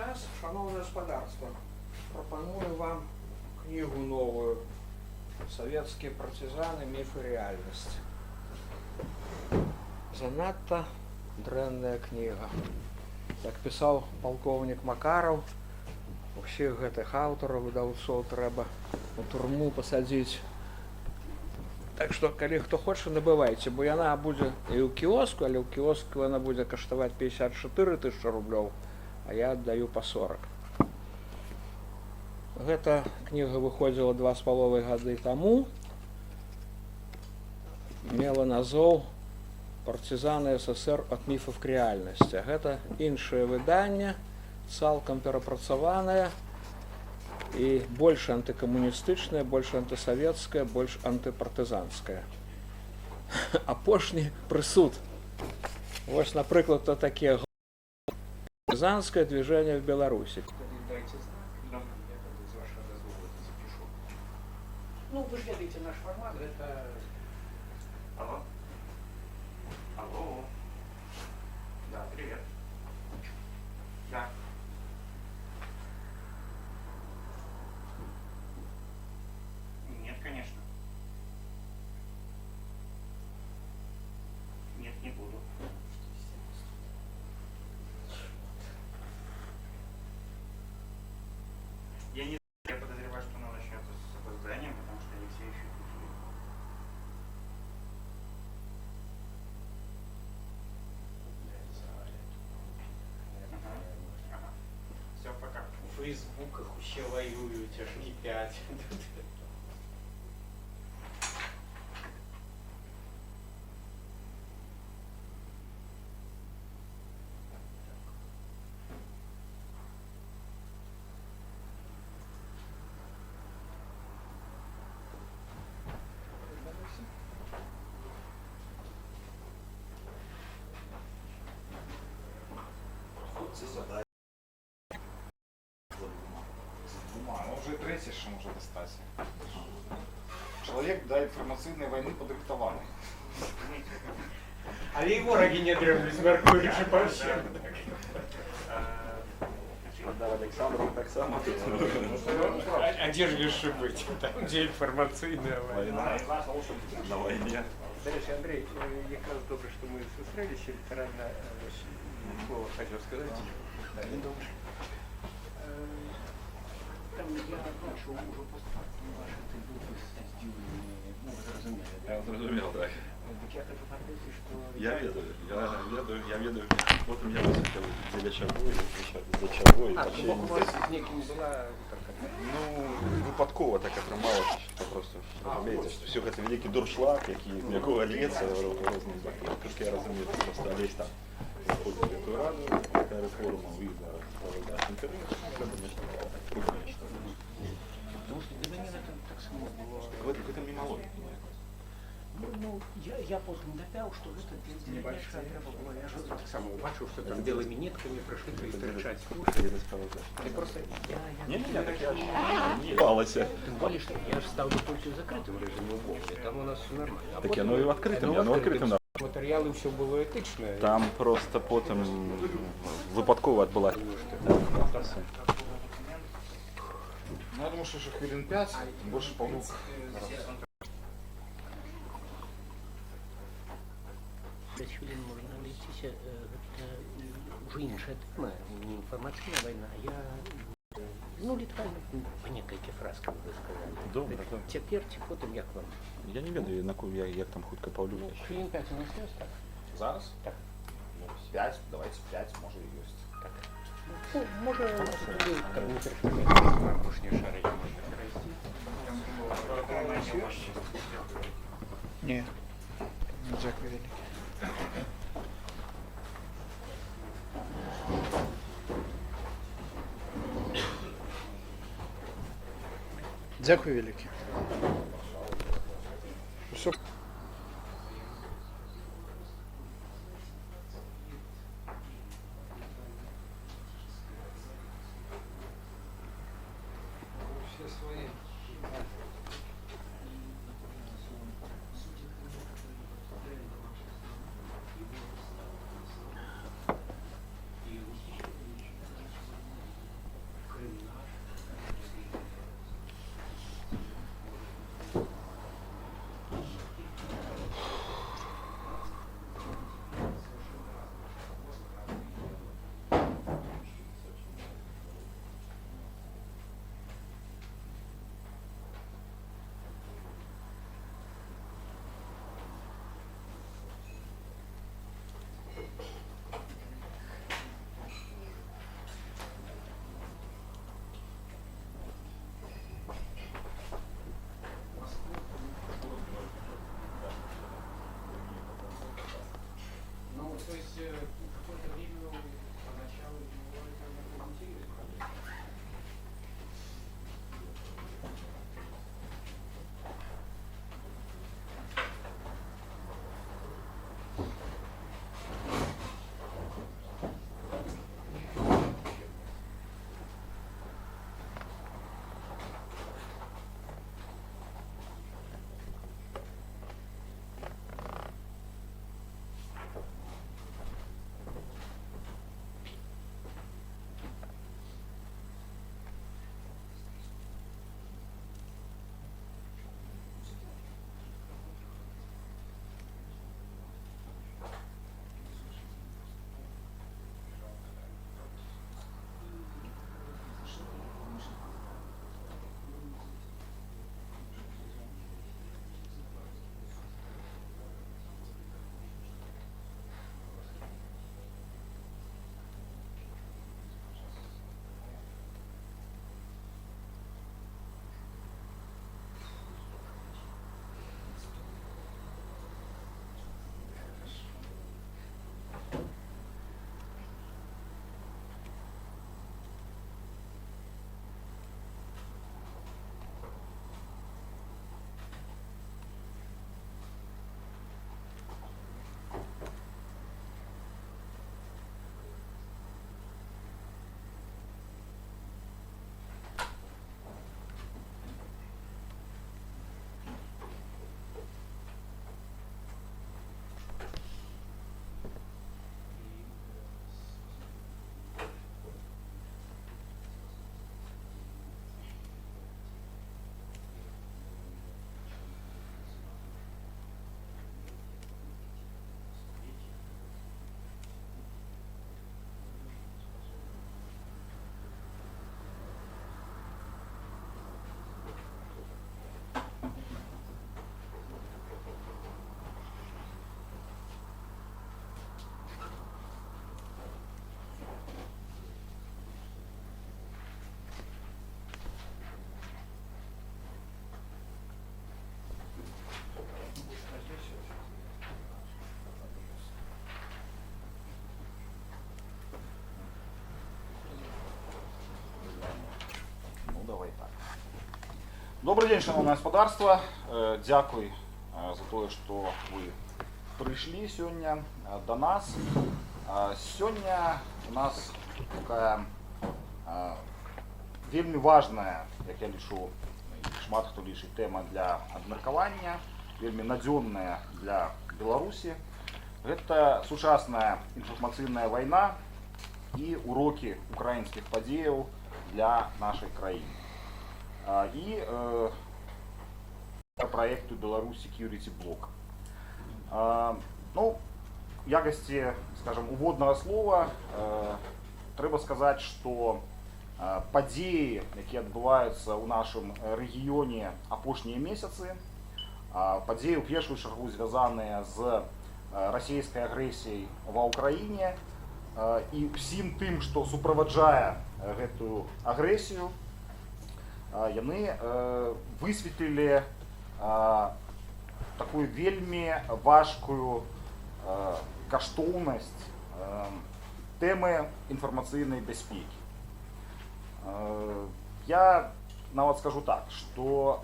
Час, шаноўнае спадарства. Прапаную вам кнігу новую «Советские партизаны. Миф и реальность». Занадта дрэнная кніга. Як пісаў палкоўнік Макараў, усіх гэтых аўтараў, выдаўцоў трэба у турму пасадзіць. Так што, калі хто хоча, набывайце, бо яна будзе і ў кіоску, але ў кіоску яна будзе каштаваць 54 тысячи рублёў, а я аддаю па 40. Гэта кніга выходзіла 2,5 гады таму. Мела назоў «Партизаны СССР от мифов к реальности». Гэта іншае выданне, цалкам перапрацаванае і больш антыкамуністычнае, больш антысавецкае, больш антыпартызанскае. Апошні прысуд. Вось, напрыклад, то такія: «Партизанское движение в Беларуси». Дайце знак, я тады, з вашага дазволу, это запишу. Ну, вы ж ведаеце наш фармат, гэта. Алло. Алло. Да, привет. Да. Нет, конечно. Нет, не буду. Я не я подозреваю, что она начнется с опозданием, потому что Алексей еще в эфире. Ага. Все, пока. У фейсбуках усе воююць, аж кіпяць. Хлопцы задалі. З двума. Ну, ужо і трэцяе яшчэ можа дастаць. Чалавек да інфармацыйнай вайны падрыхтаваны. Але і ворагі не дрэмлюць, мяркуючы па ўсім. Спадар Аляксандраў таксама тут. А дзе ж яшчэ быць? Там, дзе інфармацыйная вайна. Вайна. На вайне. Дарэчы, Андрэй, якраз добра, што мы сустрэліся, літаральна вось слова хацеў сказаць. Добра. Там я бачыў ужо постфактум ваш гэты выпуск здзіўлены, ну, вы зразумелі, да? Я зразумеў, так. Дык я хачу папрасіць, што. Я ведаю, я ведаю. Потым я высветліў, дзеля чаго і за чаго і А, вообще то бок у не вас з некім была гутарка, так? Ну, выпадкова так атрымалася, што проста разумееце, што ўсё гэта вялікі дуршлаг, які з якога льецца ў розныя бакі. Толькі я разумею, што проста Алесь там заходзіць у гэтую раду, якая рэформа, у іх зараз правядаць інтэрв'ю, трэба нешта крупнее, што. Таму што для мяне гэта таксама было. Так в этом няма логікі ніякай. Ну, я потым дапяў, што гэта для нечага трэба было. Я ж таксама ўбачыў, што там белымі ніткамі прышыта і тырчаць вушы. Ты проста я Не-не-не, так я ж не палася. Тым болей, што я ж стаўлю толькі ў закрытым рэжыме ўвогуле, там у нас усё нармальна. А Так потым- яно і ў адкрытым, Ну, яно ў адкрытым. Матэрыялы, ўсё было этычна. Там проста потым выпадкова адбылася. Ну, я думаю, што яшчэ хвілін 5, тым больш Паўлюк. 5 хвілін можна абысціся. Гэта ўжо іншая тэма, не інфармацыйная вайна, а я, ну, літаральна па некалькі фраз, каб вы сказалі. Добра. Цяпер ці потым, як вам? Я не ведаю, на ку- я, як там хутка Паўлюк Ну, яшчэ. хвілін 5 у нас ёсць, так? Зараз? Так. Ну, 5, давайце 5, можа і ёсць. Так. Ну, можа, туды, каб не перашкаджаць, на апошнія шарагі можна перайсці. Не. Дзякуй вялікі. Дзякуй вялікі. Усё. Все свои. Добры дзень, шаноўнае спадарства. Дзякуй за тое, што вы прыйшлі сёння да нас. Сёння у нас такая вельмі важная, як я лічу, і шмат хто лічыць, тэма для абмеркавання, вельмі надзённая для Беларусі. Гэта сучасная інфармацыйная вайна і урокі украінскіх падзеяў для нашай краіны. І праекту Беларусь Security Blog. Ну, у якасці, скажем, уводнага слова трэба сказаць, што падзеі, якія адбываюцца ў нашым рэгіёне апошнія месяцы, падзеі ў першую чаргу, звязаныя з расійскай агрэсіяй ва Ўкраіне і ўсім тым, што суправаджае гэтую агрэсію, яны высветлілі такую вельмі важкую каштоўнасць тэмы інфармацыйнай бяспекі. Я нават скажу так, што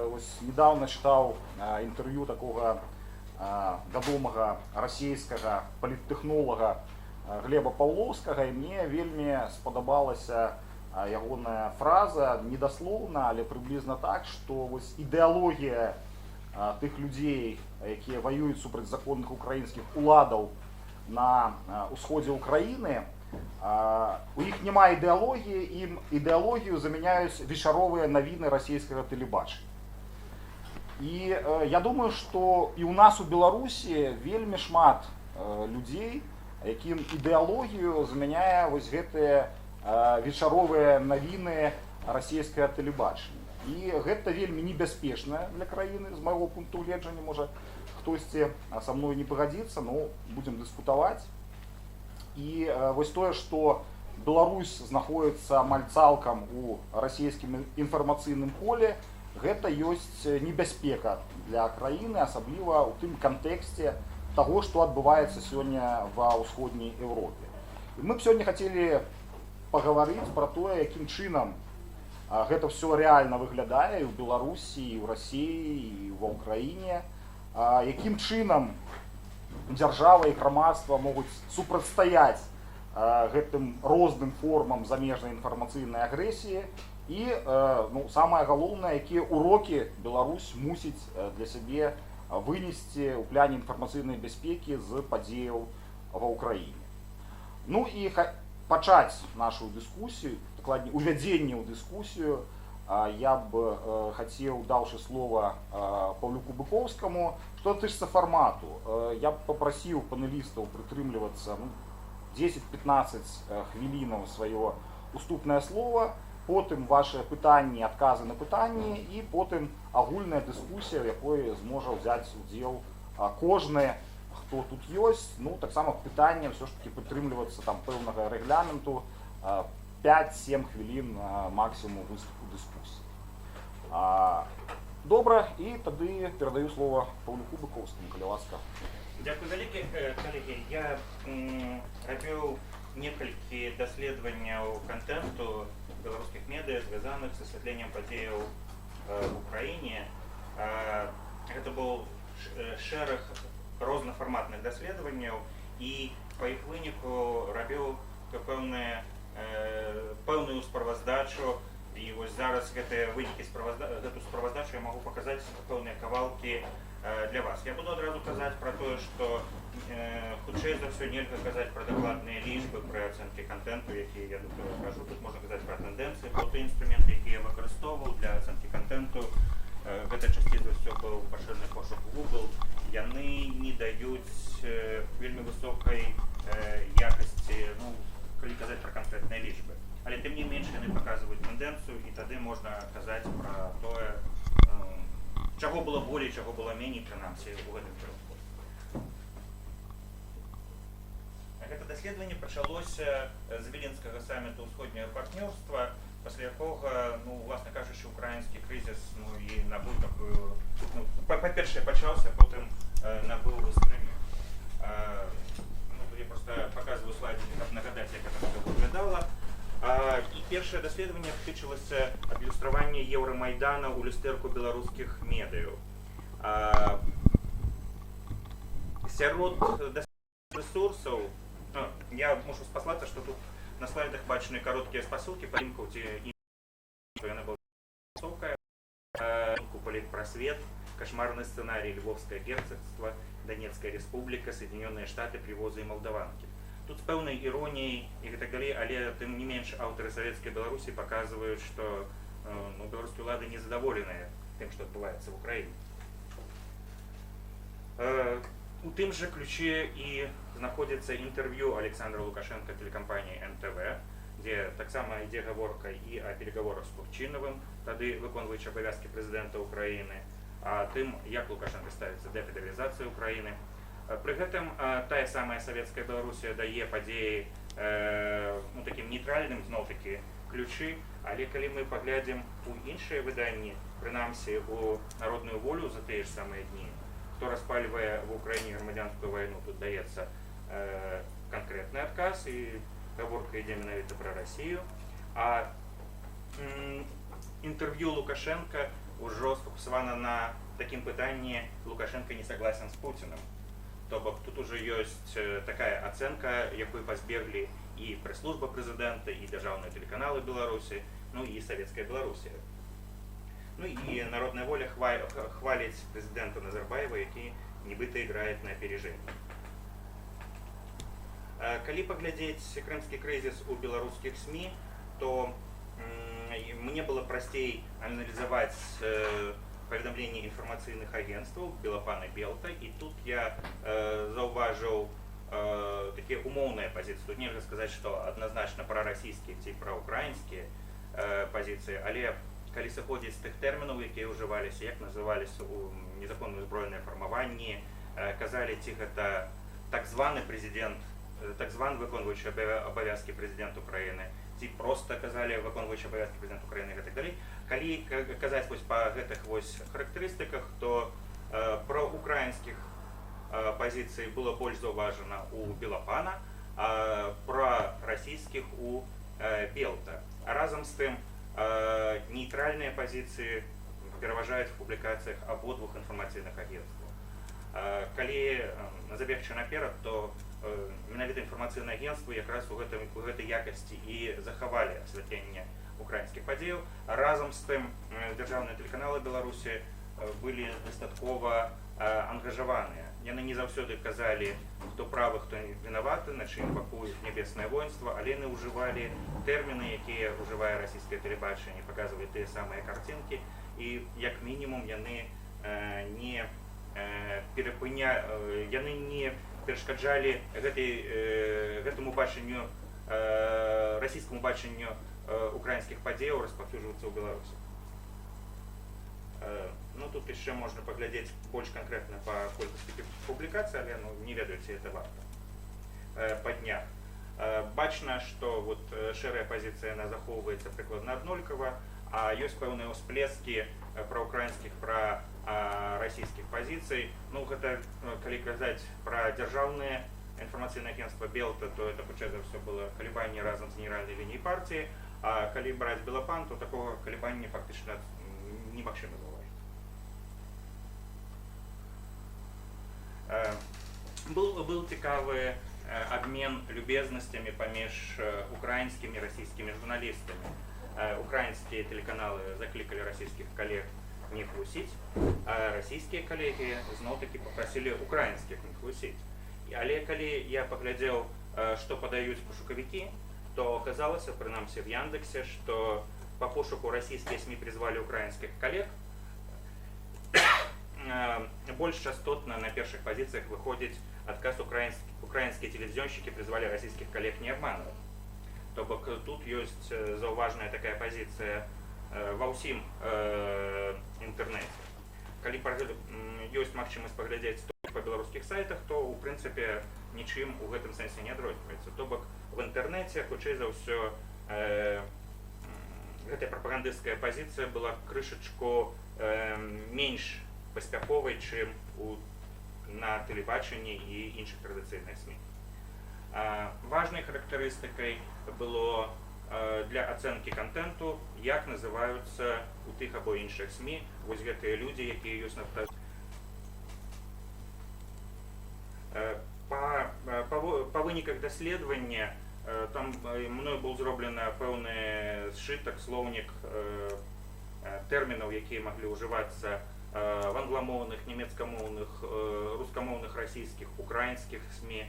вось недавно чытаў інтэрв'ю такога вядомага расійскага паліттэхнолага Глеба Паўлоўскага, і мне вельмі спадабалася ягоная фраза, недаслоўна, але прыблізна так, што вось ідэалогія тых людзей, якія ваююць супраць законных украінскіх уладаў на ўсходзе Украіны, у іх няма ідэалогіі, ім ідэалогію замяняюць вечаровыя навіны расійскага тэлебачання. І я думаю, што і ў нас у Беларусі вельмі шмат людзей, якім ідэалогію замяняе вось гэтыя вечаровыя навіны расійскага тэлебачання. І гэта вельмі небяспечна для краіны з майго пункту гледжання, можа, хтосьці са мной не пагадзіцца, но будзем дыскутаваць. І вось тое, што Беларусь знаходіцца амаль цалкам у расійскім інфармацыйным поле, гэта ёсць небяспека для краіны, асабліва ў тым кантэксце таго, што адбываецца сёння ва Ўсходняй Еўропе. І мы б сёння хацелі пагаварыць пра тое, якім чынам гэта ўсё рэальна выглядае і ў Беларусі, і ў Расіі, і ва Ўкраіне, якім чынам дзяржава і грамадства могуць супрацьстаяць гэтым розным формам замежнай інфармацыйнай агрэсіі і, ну, самае галоўнае, якія урокі Беларусь мусіць для сябе вынесці ў пляне інфармацыйнай бяспекі з падзеяў ва Ўкраіне. Ну і пачаць нашу дыскусію, дакладней, увядзенне ў дыскусію, я б хацеў, даўшы слова Паўлюку Быкоўскаму. Што тычыцца фармату, я б папрасіў панелістаў прытрымлівацца, ну, 10-15 хвілінаў сваё уступнае слово, потым ваши пытанні, адказы на пытанні і потым агульная дыскусія, у якой зможа ўзяць удзел кожны, хто тут ёсць. Ну, таксама пытанне ўсё ж таки прытрымлівацца там пэўнага рэгламенту, 5-7 хвілін максімум выступу, дыскусіі. Добра, і тады перадаю слова Паўлюку Быкоўскаму, калі ласка. Дзякуй вялікі, калегі. Я рабіў некалькі даследаванняў кантэнту беларускіх медыа, звязаных з асвятленнем падзеяў в Украіне. Гэта быў шэраг рознафарматных даследаванняў і па іх выніку рабіў пэўную справаздачу, і вось зараз гэтыя вынікі гэту справаздачу я магу паказаць, пэўныя кавалкі для вас. Я буду адразу казаць пра тое, што хутчэй за ўсё нельга казаць пра дакладныя лічбы пры ацэнкі кантэнту, якія я тут кажу. Тут можна казаць пра тэндэнцыі, бо тыя інструменты, якія я выкарыстоўваў для ацэнкі кантэнту, гэта часцей за ўсё быў пашыраны пошук Google, яны не даюць вельмі высокай якасці, ну, калі казаць пра канкрэтныя лічбы. Але тым не менш яны паказваюць тэндэнцыю, і тады можна казаць пра тое, чаго было болей, чаго было меней, прынамсі у гэтым кірунку. Гэта даследаванне пачалося з Віленскага саміту Усходняга партнёрства, пасля якога, ну, уласна кажучы, украінскі крызіс, ну, і набыў такую, ну, па-першае, пачаўся, потым набыў вастрыню. Ну, тут я просто паказваю слайдзікі, каб нагадаць, як гэта всё выглядала. І першае даследаванне тычылася адлюстравання Еўрамайдана ў люстэрку беларускіх медыяў. Сярод рэсурсаў, я мушу спаслацца, што тут на слайдах бачны кароткія спасылкі па лінку, ці яна была высокая. Политпросвет, кошмарный сценарий: Львовское герцогство, Донецкая республика, Соединенные Штаты, Привозы и Молдаванки. Тут з пэўнай іроніяй і гэтак далей, але тым не менш аўтары «Савецкай Беларусі» паказваюць, што ну, беларускія ўлады незадаволеныя тым, што адбываецца в Украіне. У тым жа ключе і знаходзіцца інтэрв'ю Александра Лукашенко тэлекампаніі НТВ, дзе таксама ідзе гаворка і о переговорах з Турчынавым, тады выконваючы абавязкі прэзідэнта Украіны, а тым, як Лукашенко ставіцца да федэралізацыі Украіны. Пры гэтым тая самая «Савецкая Беларусія» дае падзеі ну, такім нейтральным зноў-такі ключы, але калі мы паглядзім у іншыя выданні, прынамсі у «Народную волю» за тыя ж самыя дні, хто распальвае в Украіне грамадзянскую вайну, тут даецца канкрэтны адказ, і гаворка ідзе менавіта пра Расію. А інтэрв'ю Лукашенко ўжо сфокусавана на такім пытанні: «Лукашенко не согласен с Путиным». То бок тут уже ёсць такая ацэнка, якой пазбеглі і прэс-служба прэзідэнта, і дзяржаўныя тэлеканалы Беларусі, ну і «Савецкая Беларусія». Ну і «Народная воля» хваліць прэзідэнта Назарбаева, які нібыта играет на опережение. Калі паглядзець крымскі крызіс у беларускіх СМІ, то і мне было прасцей аналізаваць паведамленні інфармацыйных агенцтваў «Белапана», «Белта», і тут я заўважыў такія умоўныя пазіцыі. Тут нельга сказаць, што адназначна прарасійскія ці праўкраінскія пазіцыі, але калі сыходзіць з тых тэрмінаў, якія ўжываліся, як называліся у незаконна узброеныя фармаванні, казалі, ці гэта так званы прэзідэнт, так званы выконваючы абавязкі прэзідэнт Украіны, ці проста казалі выконваючы абавязкі прэзідэнт Украіны і так далей. Калі казаць вось па гэтых вось характарыстыках, то пра украінскіх пазіцый было больш заўважана у «Белапана», а пра расійскіх у «Белта». А разам з тым нейтральныя пазіцыі пераважаюць в публікацыях абодвух інфармацыйных агенцтваў. Калі забегчы наперад, то менавіта інфармацыйнае агенцтва якраз у гэтай якасці і захавалі асвятленне украінскіх падзеяў. Разам з тым дзяржаўныя тэлеканалы Беларусі былі дастаткова ангажаваныя. Яны не заўсёды казалі, хто правы, хто вінаваты, на чыім баку нябеснае воінства, але яны ўжывалі тэрміны, якія ўжывае расійскае тэлебачанне, паказвалі тыя самыя карцінкі, і як мінімум яны не яны не перашкаджалі гэтаму бачанню, расійскаму бачанню украінскіх падзеяў распаўсюджвацца ў Беларусі. Ну, тут яшчэ можна паглядзець больш канкрэтна па колькасці публікацый, але, ну, не ведаю, ці это варта. Па днях. Бачна, што вот шэрая пазіцыя, яна захоўваецца прыкладна аднолькава, а ёсць пэўныя ўсплескі праўкраінскіх, пра расійскіх пазіцый. Ну, гэта калі казаць пра дзяржаўныя інфармацыйнае агенцтва «Белта», то это хутчэй за ўсё было калібанне разам з генеральнай лініяй партіі, а калі браць «Белапан», то такога калібання фактычна немагчыма заўважыць. Был цікавы обмен любезностями паміж украінскімі і расійскімі журналістамі. Украінскія тэлеканалы заклікалі расійскіх калег не хлусіць, а расійскія калегі зноў-такі папрасілі украінскіх не хлусіць. Але калі я паглядзеў, што падаюць пошукавікі, то оказалось, прынамсі в Яндексе, што по пошуку «российские СМИ призвали украинских коллег» больш частотна на першых пазіцыях выходзіць адказ «украинские телевизионщики призвали российских коллег не обманывать». То бок тут ёсць заўважная такая пазіцыя ва ўсім інтэрнэце. Калі ёсць магчымасць паглядзець толькі па беларускіх сайтах, то ў прынцыпе нічым у гэтым сэнсе не адрозніваецца. То бок в інтэрнэце хутчэй за ўсё гэтая прапагандысцкая пазіцыя была крышачку менш паспяховай, чым на тэлебачанні і іншых традыцыйных СМІ. Важнай характарыстыкай было для ацэнкі кантэнту, як называюцца у тых або іншых СМІ вось гэтыя людзі, якія ёсць на фото. Па выніках даследавання там мной быў зроблена пэўны сшытак, слоўнік тэрмінаў, якія маглі ўжывацца в англамоўных, нямецкамоўных, рускамоўных, расійскіх, украінскіх СМІ,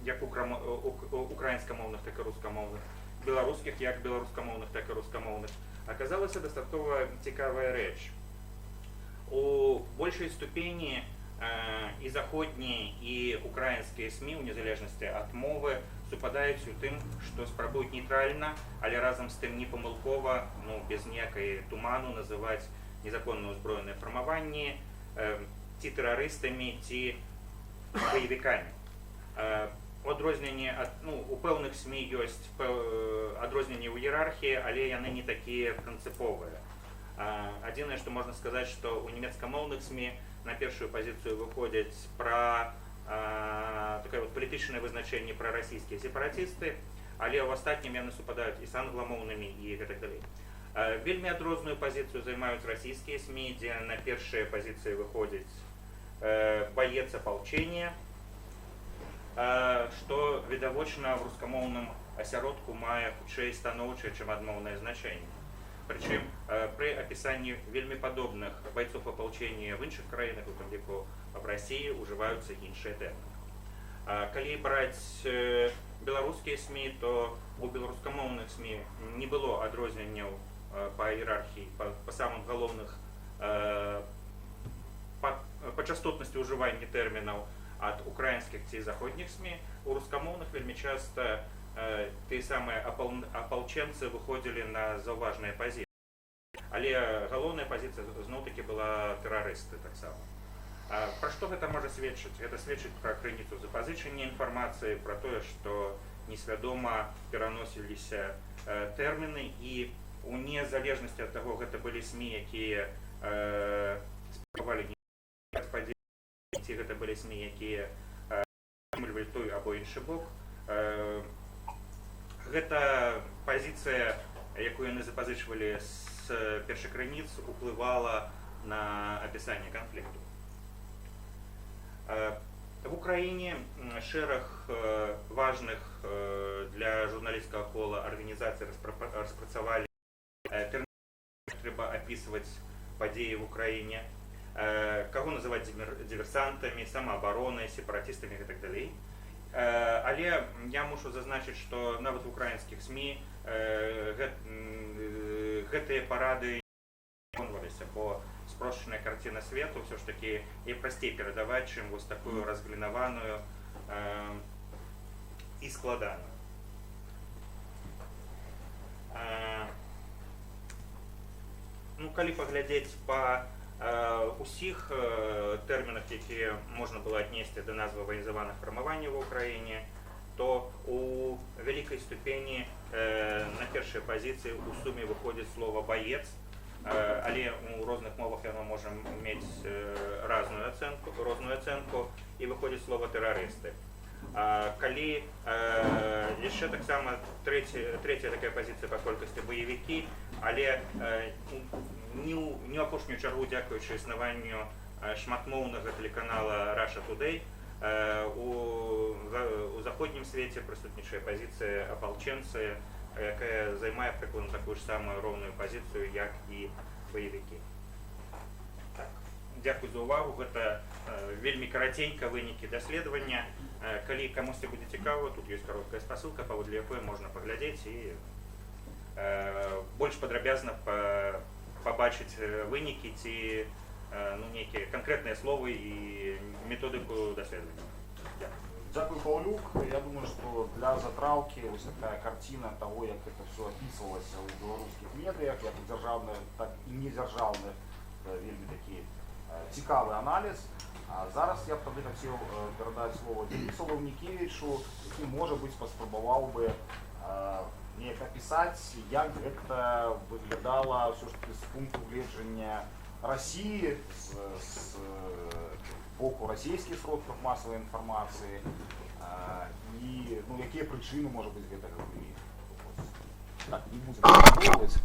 як украінскамоўных, так і рускамоўных, беларускіх, як беларускамоўных, так і рускамоўных. Аказалася дастаткова цікавая рэч. У большай ступені і заходнія, і украінскія СМІ, у незалежнасці ад мовы, супадаюць у тым, што спрабуюць нейтральна, але разам з тым не памылкова, ну, без ніякай туману называць незаконна ўзброеныя фармаванні ці тэрарыстамі, ці баевікамі. У адрозненне ад, ну, у пэўных СМІ ёсць адрозненні ў іерархіі, але яны не такія прынцыповыя. Адзінае, што можна сказаць, што ў нямецкамоўных СМІ на першую пазіцыю выходзяць пра такое вот палітычнае вызначэнне прарасійскія сепаратысты, але ў астатнім яны супадаюць і з англамоўнымі, і гэтак далей. Вельмі адрозную пазіцыю займаюць расійскія СМІ, дзе на першыя пазіцыі выходзіць боец ополчения, што відавочна в рускамоўным асяродку мае хутчэй станоўчае, чым адмоўнае значэнне. Прычым пры апісанні вельмі падобных бойцов ополчения в іншых краінах, у тым ліку в Расіі, ужываюцца іншыя тэрміны. Калі браць беларускія СМІ, то у беларускамоўных СМІ не было адрозненняў па іерархіі, па самых галоўных па частотнасці ўжывання тэрмінаў ад украінскіх ці заходніх СМІ. У рускамоўных вельмі часта тыя самыя апалчэнцы выходзілі на заўважныя пазіцыі. Але галоўная пазіцыя зноў-такі была тэрарысты таксама. Пра што гэта можа сведчыць? Гэта сведчыць пра крыніцу запазычання інфармацыі, пра тое, што несвядома пераносіліся тэрміны, і у незалежнасці ад таго, гэта былі СМІ, якія спрабавалі не падзеі, ці гэта былі СМІ, якія падтрымлівалі той або іншы бок. Гэта пазіцыя, якую яны запазычвалі з першакрыніц, уплывала на апісанне канфлікту. В Украіне шэраг важных для журналісцкага кола арганізацый распрацавалі тэрміны, трэба апісваць падзеі в Украіне, каго называць дыверсантамі, самаабаронай, сепаратыстамі і так далей. Але я мушу зазначыць, што нават в украінскіх СМІ гэтыя парады выконваліся, бо спрошчаная карціна свету ўсё ж такі і прасцей перадаваць, чым вось такую разгалінаваную і складаную. Ну, калі паглядзець па усіх тэрмінах, якія можна было аднесці да назвы ваенізаваных фармаванняў ва Украіне, то у вялікай ступені на першай пазіцыі у суме выходзіць слова «баец», але у розных мовах яно можа мець розную ацэнку, і выходзіць слова «тэрарысты». Калі яшчэ таксама трэцяя такая пазіцыя па колькасці — баевікі, але не ў апошнюю чаргу дзякуючы існаванню шматмоўнага тэлеканала Russia Today, у заходнім свеце прысутнічае пазіцыя апалчэнцы, якая займае прыкладна такую ж самую роўную пазіцыю, як і баевікі. Так. Дзякуй за ўвагу. Гэта вельмі караценька вынікі даследавання. Калі камусьці будзе цікава, тут ёсць кароткая спасылка, паводле якой можна паглядзець і больш падрабязна пабачыць вынікі ці ну, нейкія канкрэтныя словы і методыку даследавання. Дзякуй. Дзякуй, Паўлюк. Я думаю, што для затраўкі вось такая карціна таго, як гэта ўсё апісвалася ў беларускіх медыях, як у дзяржаўных, так і недзяржаўных, вельмі такі цікавы аналіз. А зараз я б тады хацеў перадаць слова Дзянісу Лаўнікевічу, які, можа быць, паспрабаваў бы неяк апісаць, як гэта выглядала ўсё ж такі з пункту гледжання Расіі, з боку расійскіх сродкаў масавай інфармацыі, і, ну, якія прычыны, можа быць, гэтага былі. Так, не будзем працягваць.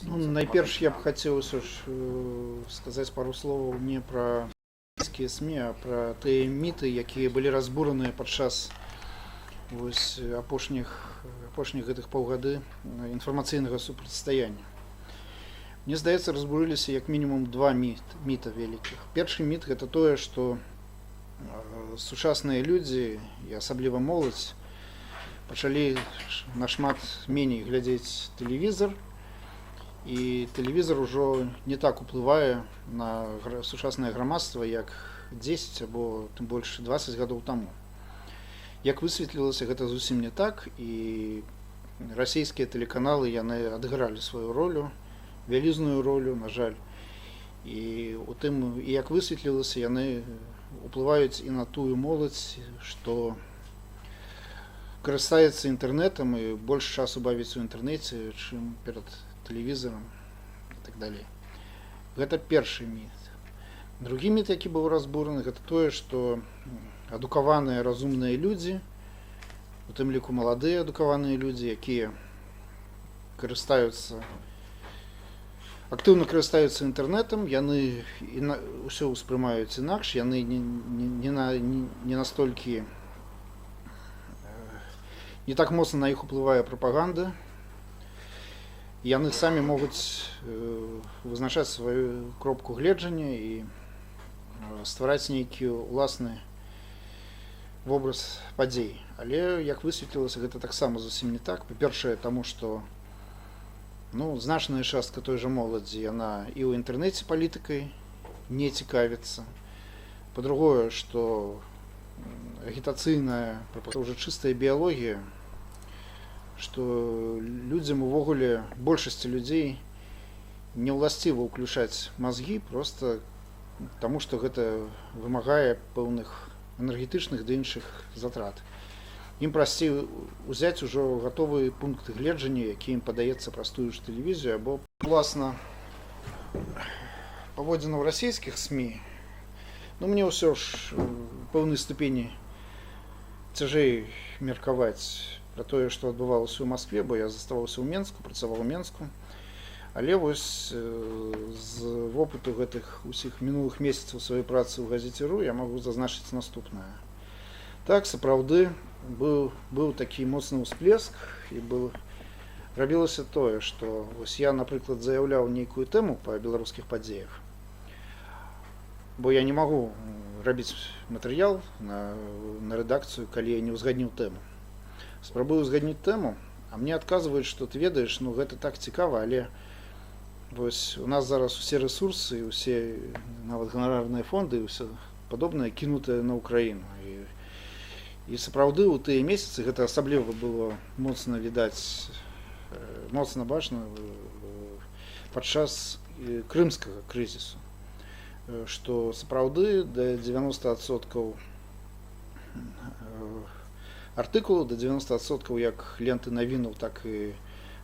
Ну, найперш я б хацеў усё ж сказаць пару словаў не пра расійскія СМІ, а пра тыя міты, якія былі разбураныя падчас вось апошніх гэтых паўгады інфармацыйнага супрацьстаяння. Мне здаецца, разбурыліся як мінімум два міта вялікіх. Першы міт — гэта тое, што сучасныя людзі і асабліва моладзь пачалі нашмат меней глядзець тэлевізор, і тэлевізор ужо не так уплывае на сучаснае грамадства, як 10 або тым больш 20 гадоў таму. Як высветлілася, гэта зусім не так, і расійскія тэлеканалы, яны адыгралі сваю ролю, вялізную ролю, на жаль. І у тым, і як высветлілася, яны уплываюць і на тую моладзь, што карыстаецца інтэрнэтам і больш часу бавіць у інтэрнэце, чым перад тэлевізарам і так далей. Гэта першы міт. Другі міт, які быў разбураны, гэта тое, што адукаваныя разумныя людзі, у тым ліку маладыя адукаваныя людзі, якія актыўна карыстаюцца інтэрнэтам, яны ўсё ўспрымаюць інакш, яны не настолькі, не так моцна на іх уплывае прапаганда. Яны самі могуць вызначаць сваю кропку гледжання і ствараць нейкі ўласны вобраз падзей. Але, як высветлілася, гэта таксама зусім не так. Па-першае, таму што, ну, значная частка той жа моладзі, яна і ў інтэрнэце палітыкай не цікавіцца. Па-другое, што агітацыйная ўжо чыстая біялогія, што людзям увогуле, большасці людзей не ўласціва ўключаць мазгі проста таму, што гэта вымагае пэўных энергетычных ды іншых затрат. Ім прасцей узяць ужо гатовы пункт гледжання, які ім падаецца праз тую ж тэлевізію або уласна паводзінаў расійскіх СМІ. Ну, мне ўсё ж у пэўнай ступені цяжэй меркаваць пра тое, што адбывалася ў Маскве, бо я заставаўся ў Менску, працаваў у Менску. Але вось з вопыту гэтых усіх мінулых месяцаў сваёй працы ў газеце «Ру» я магу зазначыць наступнае. Так, сапраўды быў такі моцны ўсплеск, і рабілася тое, што вось я, напрыклад, заяўляў нейкую тэму па беларускіх падзеях, бо я не магу рабіць матэрыял на рэдакцыю, калі я не ўзгадніў тэму. Спрабую ўзгадніць тэму, а мне адказваюць, што ты ведаеш, ну, гэта так цікава, але вось у нас зараз усе рэсурсы, усе нават ганарарныя фонды і ўсё падобнае кінутае на Украіну. І сапраўды ў тыя месяцы гэта асабліва было моцна відаць, моцна бачна падчас крымскага крызісу, што сапраўды да 90% артыкулаў, да 90% як ленты навінаў, так і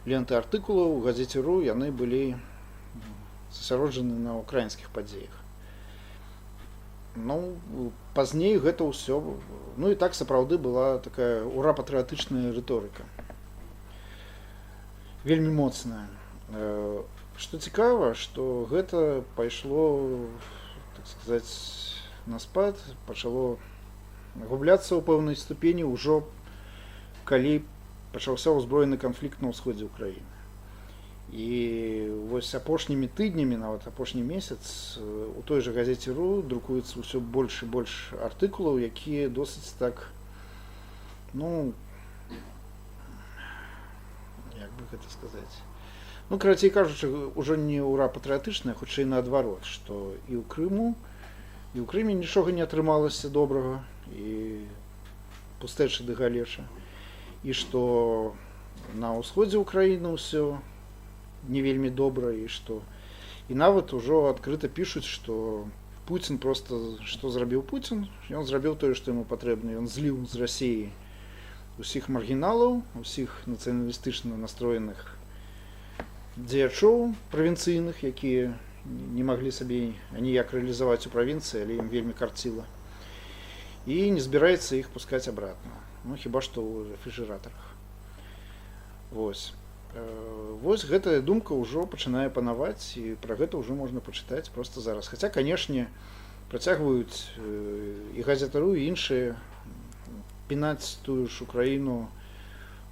ленты артыкулаў у газеце «Ру», яны былі засяроджаны на украінскіх падзеях. Ну, пазней гэта ўсё, ну і так сапраўды была такая ура-патрыятычная рыторыка. Вельмі моцная. Што цікава, што гэта пайшло, так сказаць, на спад, пачало губляцца ў пэўнай ступені ўжо калі пачаўся ўзброены канфлікт на ўсходзе Украіны. І вось апошнімі тыднямі, нават апошні месяц, у той жа газеце «Ру» друкуецца ўсё больш і больш артыкулаў, якія досыць так, ну, як бы гэта сказаць, ну, карацей кажучы, ўжо не ура патрыятычная, хутчэй наадварот, што і ў Крыму, і ў Крыме нічога не атрымалася добрага, і пустэча ды галеча, і што на ўсходзе Украіны ўсё не вельмі добра, і што і нават ужо адкрыта пішуць, што Пуцін просто, што зрабіў Пуцін? Ён зрабіў тое, што яму патрэбна: ён зліў з Расіі усіх маргіналаў, усіх нацыяналістычна настроеных дзеячоў правінцыйных, якія не маглі сабе аніяк рэалізаваць у правінцыі, але ім вельмі карціла, і не збіраецца іх пускаць обратно, ну, хіба што ў рэфрыжэратарах. Вось. Вось гэтая думка ўжо пачынае панаваць, і пра гэта ўжо можна пачытаць проста зараз. Хаця, канешне, працягваюць і Газета.ру, і іншыя пінаць тую ж Украіну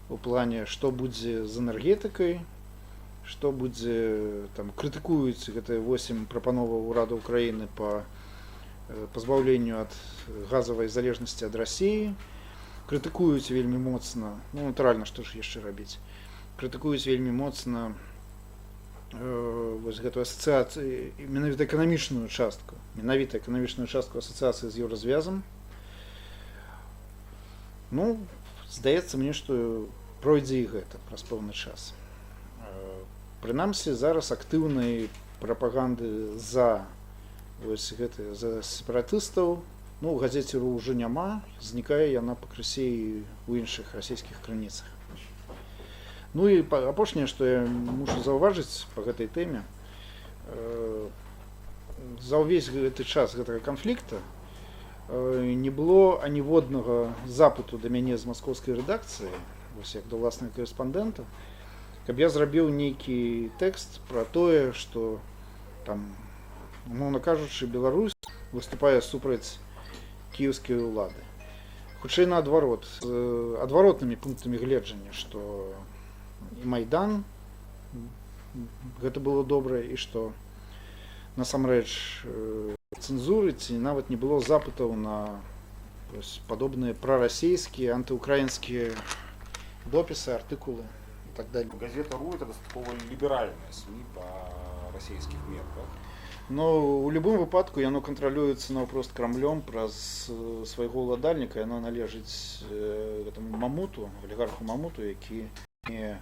у плане, што будзе з энергетыкай, што будзе там, крытыкуюць гэтыя 8 прапановаў урада Украіны па пазбаўленню ад газавай залежнасці ад Расіі, крытыкуюць вельмі моцна, ну, натуральна, што ж яшчэ рабіць, крытыкуюць вельмі моцна вось гэтую асацыяцыю, менавіта эканамічную частку асацыяцыі з Еўразвязам. Ну, здаецца мне, што пройдзе і гэта праз пэўны час. Прынамсі зараз актыўнай прапаганды за вось гэты, за сепаратыстаў, ну, у Газеце ру ўжо няма, знікае яна пакрысе і ў іншых расійскіх крыніцах. Ну і апошняе, што я мушу заўважыць па гэтай тэме: за ўвесь гэты час гэтага канфлікта не было аніводнага запыту да мяне з маскоўскай рэдакцыі, вось як да ўласнага карэспандэнта, каб я зрабіў нейкі тэкст пра тое, што там, умоўна кажучы, Беларусь выступае супраць кіеўскай улады. Хутчэй наадварот, з адваротнымі пунктамі гледжання, што і Майдан гэта было добра, і што насамрэч цэнзуры ці нават не было запытаў на вось падобныя прарасійскія, антыўкраінскія допісы, артыкулы і так далее. Газета РУ — это дастаткова ліберальная СМІ па расійскіх мерках. Но у любым выпадку яно кантралюецца наўпрост Крамлём праз свайго ўладальніка, яно належыць гэтаму мамуту, алігарху мамуту, які не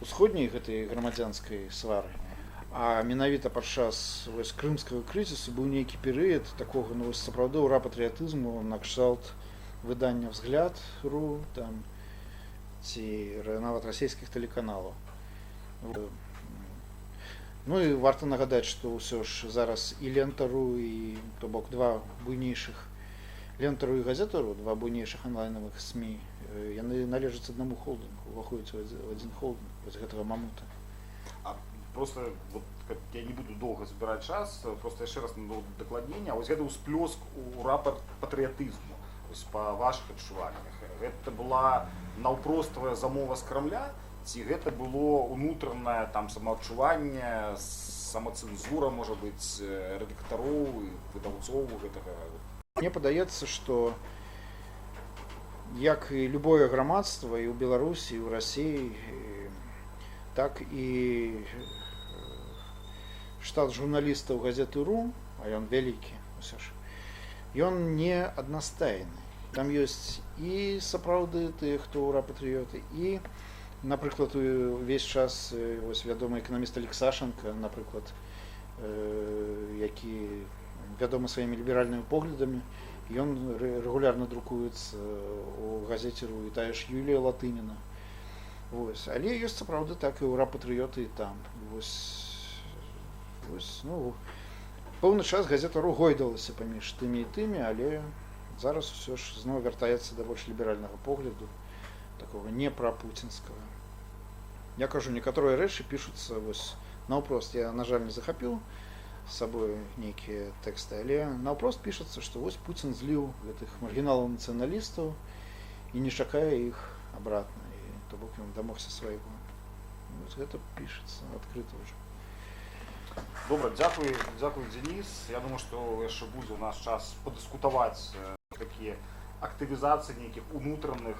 усходняй гэтай грамадзянскай свары, а менавіта падчас вось крымскага крызісу быў нейкі перыяд такога, ну, вось сапраўды ура патрыятызму накшталт выдання Взгляд ру там ці нават расійскіх тэлеканалаў. Ну і варта нагадаць, што ўсё ж зараз і Лента.ру, і, то бок, два буйнейшых, Лента.ру і Газета.ру, два буйнейшых анлайнавых СМІ, яны належаць аднаму холдынгу, уваходзяць у адзін холдынг вось гэтага мамута. А просто вот, как я не буду доўга забіраць час, просто яшчэ раз на дакладненне, вось гэты ўсплёск ура патрыятызму, вось па вашых адчуваннях, гэта была наўпроставая замова з Крамля ці гэта было унутранае там самаадчуванне, самацэнзура, можа быць, рэдактароў і выдаўцоў гэтага? Мне падаецца, што, як і любое грамадства і ў Беларусі, і ў Расіі, так і штат журналістаў Газеты ру, а ён вялікі ўсё ж, ён не аднастайны. Там ёсць і сапраўды тыя, хто ура патрыёты, і, напрыклад, увесь час вось вядомы эканаміст Алексашенко, напрыклад, які вядомы сваімі ліберальнымі поглядамі, ён рэгулярна друкуецца у Газеце ру, і тая ж Юлія Латыніна. Вось. Але ёсць сапраўды так і ура патрыёты і там. Вось, ну, пэўны час Газета ру гойдалася паміж тымі і тымі, але зараз усё ж зноў вяртаецца да больш ліберальнага погляду, такого не прапуцінскага. Я кажу, некаторыя рэчы пішуцца вось наўпрост. Я, на жаль, не захапіў з сабой нейкія тэксты, але наўпрост пішацца, што вось Пуцін зліў гэтых маргіналаў нацыяналістаў і не чакае іх обратно, і то бок ён дамогся свайго. Вось гэта пішацца адкрыта ўжо. Добра, дзякуй, дзякуй, Дзяніс. Я думаю, што яшчэ будзе у нас час падыскутаваць такія актывізацыі нейкіх унутраных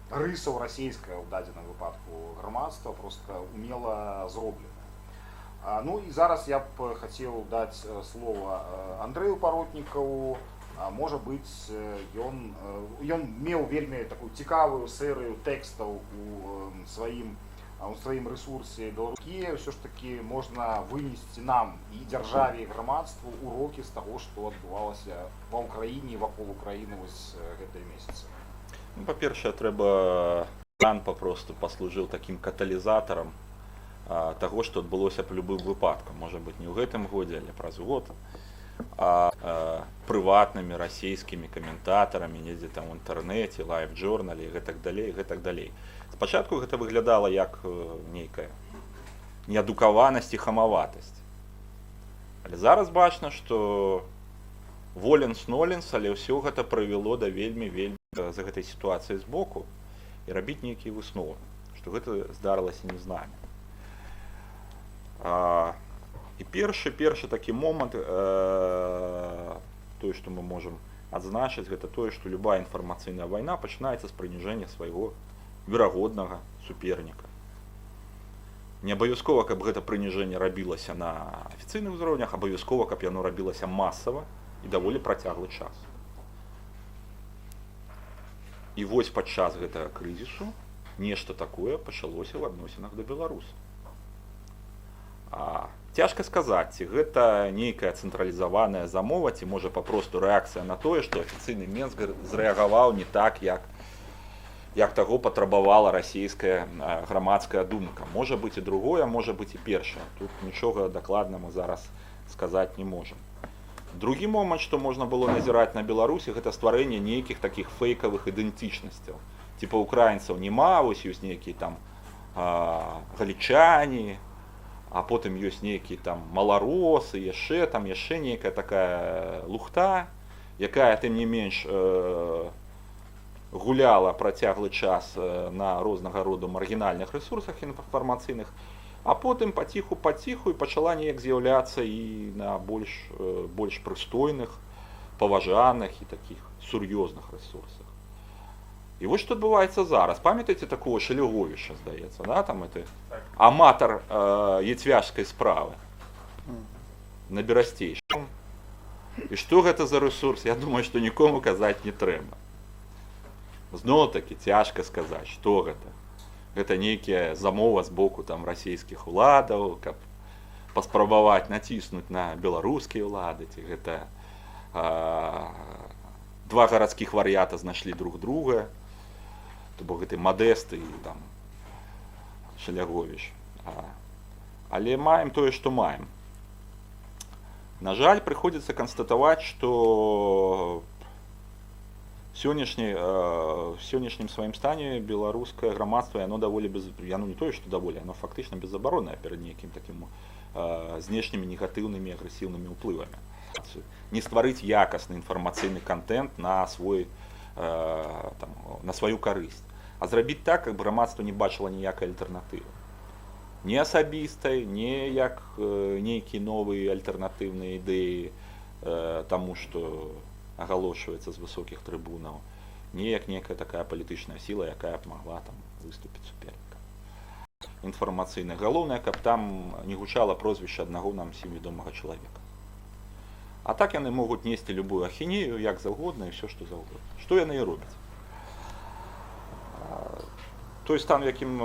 рысаў расійскага ў дадзеным выпадку грамадства, просто умела зроблена. Ну і зараз я б хацеў даць слова Андрэю Паротнікаву. Можа быць, ён меў вельмі такую цікавую серыю тэкстаў у сваім рэсурсе беларускія. Ўсё ж такі можна вынесці нам і дзяржаве, і грамадству урокі з таго, што адбывалася ва Ўкраіне і вакол Украіны вось гэтыя месяцы? Ну, па-першае, трэба план папросту паслужыў такім каталізатарам таго, што адбылося б любым выпадкам. Можа быць, не ў гэтым годзе, але праз год. прыватнымі расійскімі каментатарамі недзе там у інтэрнэце, LiveJournal і гэтак далей, гэтак далей. Спачатку гэта выглядала як нейкая неадукаванасць і хамаватасць. Але зараз бачна, што воленс ноленс, але ўсё гэта прывяло да вельмі вельмі за гэтай сітуацыяй збоку і рабіць нейкія высновы, што гэта здарылася не з намі. І першы такі момант, тое, што мы можам адзначыць, гэта тое, што любая інфармацыйная вайна пачынаецца з прыніжэння свайго верагоднага суперніка. Не абавязкова, каб гэта прыніжэнне рабілася на афіцыйных узроўнях, абавязкова, каб яно рабілася масава і даволі працяглы час. І вось падчас гэтага крызісу нешта такое пачалося ў адносінах да беларусаў. Цяжка сказаць, ці гэта нейкая цэнтралізаваная замова, ці, можа, папросту рэакцыя на тое, што афіцыйны Менск зрэагаваў не так, як таго патрабавала расійская грамадская думка. Можа быць і другое, можа быць і першае. Тут нічога дакладна мы зараз сказаць не можам. Другі момант, што можна было назіраць на Беларусі, гэта стварэнне нейкіх такіх фэйкавых ідэнтычнасцяў. Типа украінцаў няма, вось ёсць нейкія там галічане, а потым ёсць нейкія там маларосы, яшчэ там яшчэ нейкая такая лухта, якая тым не менш гуляла працяглы час на рознага роду маргінальных рэсурсах інфармацыйных, а потым паціху паціху і пачала неяк з'яўляцца і на больш прыстойных, паважаных і такіх сур'ёзных рэсурсах. І вось што адбываецца зараз. Памятаеце такого Шаляговіча, здаецца, да? Там это Так. аматар яцвяжскай справы на Берасцейшчыне. І што гэта за рэсурс, я думаю, што нікому казаць не трэба. Зноў-такі цяжка сказаць, што гэта. Гэта нейкія замова з боку там расійскіх уладаў, каб паспрабаваць націснуць на беларускія ўлады, ці гэта два гарадскіх вар'ята знайшлі друг друга, то бок гэты Мадэст і там Шаляговіч. Але маем тое, што маем. На жаль, прыходзіцца канстатаваць, што в сённяшнім сваім стане беларускае грамадства, яно даволі без, яно не тое, што даволі, яно фактычна безабароннае перад нейкім такім знешнімі негатыўнымі, агрэсіўнымі ўплывамі. Не стварыць якасны інфармацыйны кантэнт на свой, там, на сваю карысць, а зрабіць так, каб грамадства не бачыла ніякай альтэрнатывы. Ні асабістай, ні як нейкія новыя альтэрнатыўныя ідэі таму, што агалошваецца з высокіх трыбунаў, не як некая такая палітычная сіла, якая б магла там выступіць супернікам. Інфармацыйна. Галоўнае, каб там не гучала прозвішча аднаго нам усім вядомага чалавека. А так яны могуць несці любую ахінею, як заўгодна і ўсё, што заўгодна. Што яны і робяць. Той стан, в якім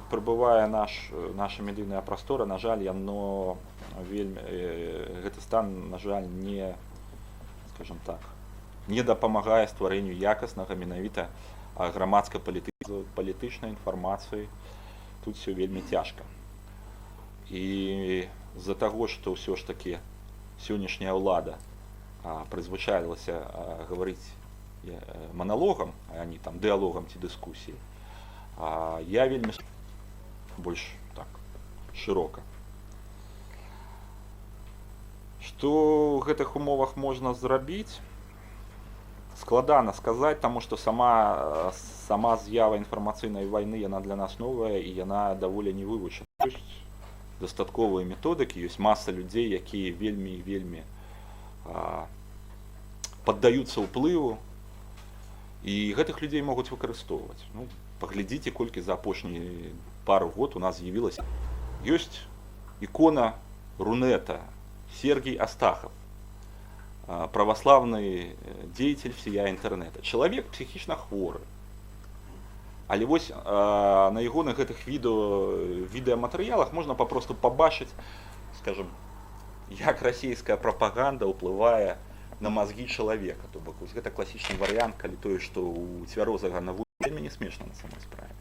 прыбывае наша медыйная прастора, на жаль, яно вельмі, гэты стан, на жаль, не, скажем так, не дапамагае стварэнню якаснага менавіта грамадска-палітычнай інфармацыі. Тут все вельмі цяжка. І з-за таго, што ўсё ж такі сённяшняя ўлада прызвычаілася гаварыць маналогам, а не там дыалогам ці дыскусіяй, я вельмі больш так шырока. Што ў гэтых умовах можна зрабіць? Складана сказаць, таму што сама з'ява інфармацыйнай вайны, яна для нас новая і яна даволі не вывучана. Ёсць дастатковыя методыкі, ёсць маса людзей, якія вельмі і вельмі паддаюцца ўплыву, і гэтых людзей могуць выкарыстоўваць. Ну, паглядзіце, колькі за апошні пару год у нас з'явілася. Ёсць ікона Рунета Сергей Астахов, православный деятель всея интернета. Чалавек псіхічна хворы. Але вось на ягоных гэтых відэаматэрыялах можна папросту пабачыць, скажем, як расійская прапаганда ўплывае на мазгі чалавека. То бок вось гэта класічны варыянт, калі тое, што у цвярозага на вельмі не смешна на самой справе.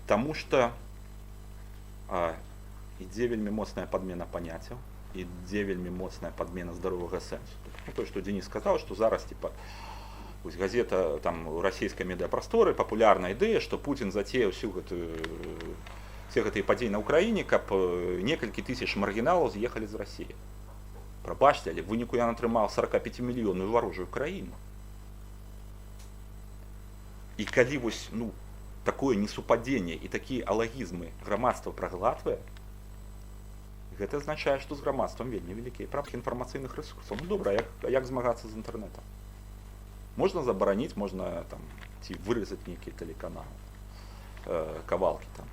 Таму што ідзе вельмі моцная падмена паняццяў, Ідзе вельмі моцная падмена здаровага сэнсу. Ну, то, што Денис сказаў, што зараз, типа, вось газета там, у расійскай медыапрасторы папулярная ідэя, што Путін зацеяў всю гэтую все гэтыя падзеі на Ўкраіне, каб некалькі тысяч маргіналаў з'ехалі з Расіі. Прабачце, але в выніку ён атрымаў 45-мільённую варожую краіну. І калі вось, ну, такое несупадзенне і такія алагізмы грамадства праглатвае, гэта азначае, што з грамадствам вельмі вялікія прабкі інфармацыйных рэсурсаў. Ну добра, а як змагацца з інтэрнэтам? Можна забараніць, можна там ці выразаць нейкія тэлеканалы, кавалкі там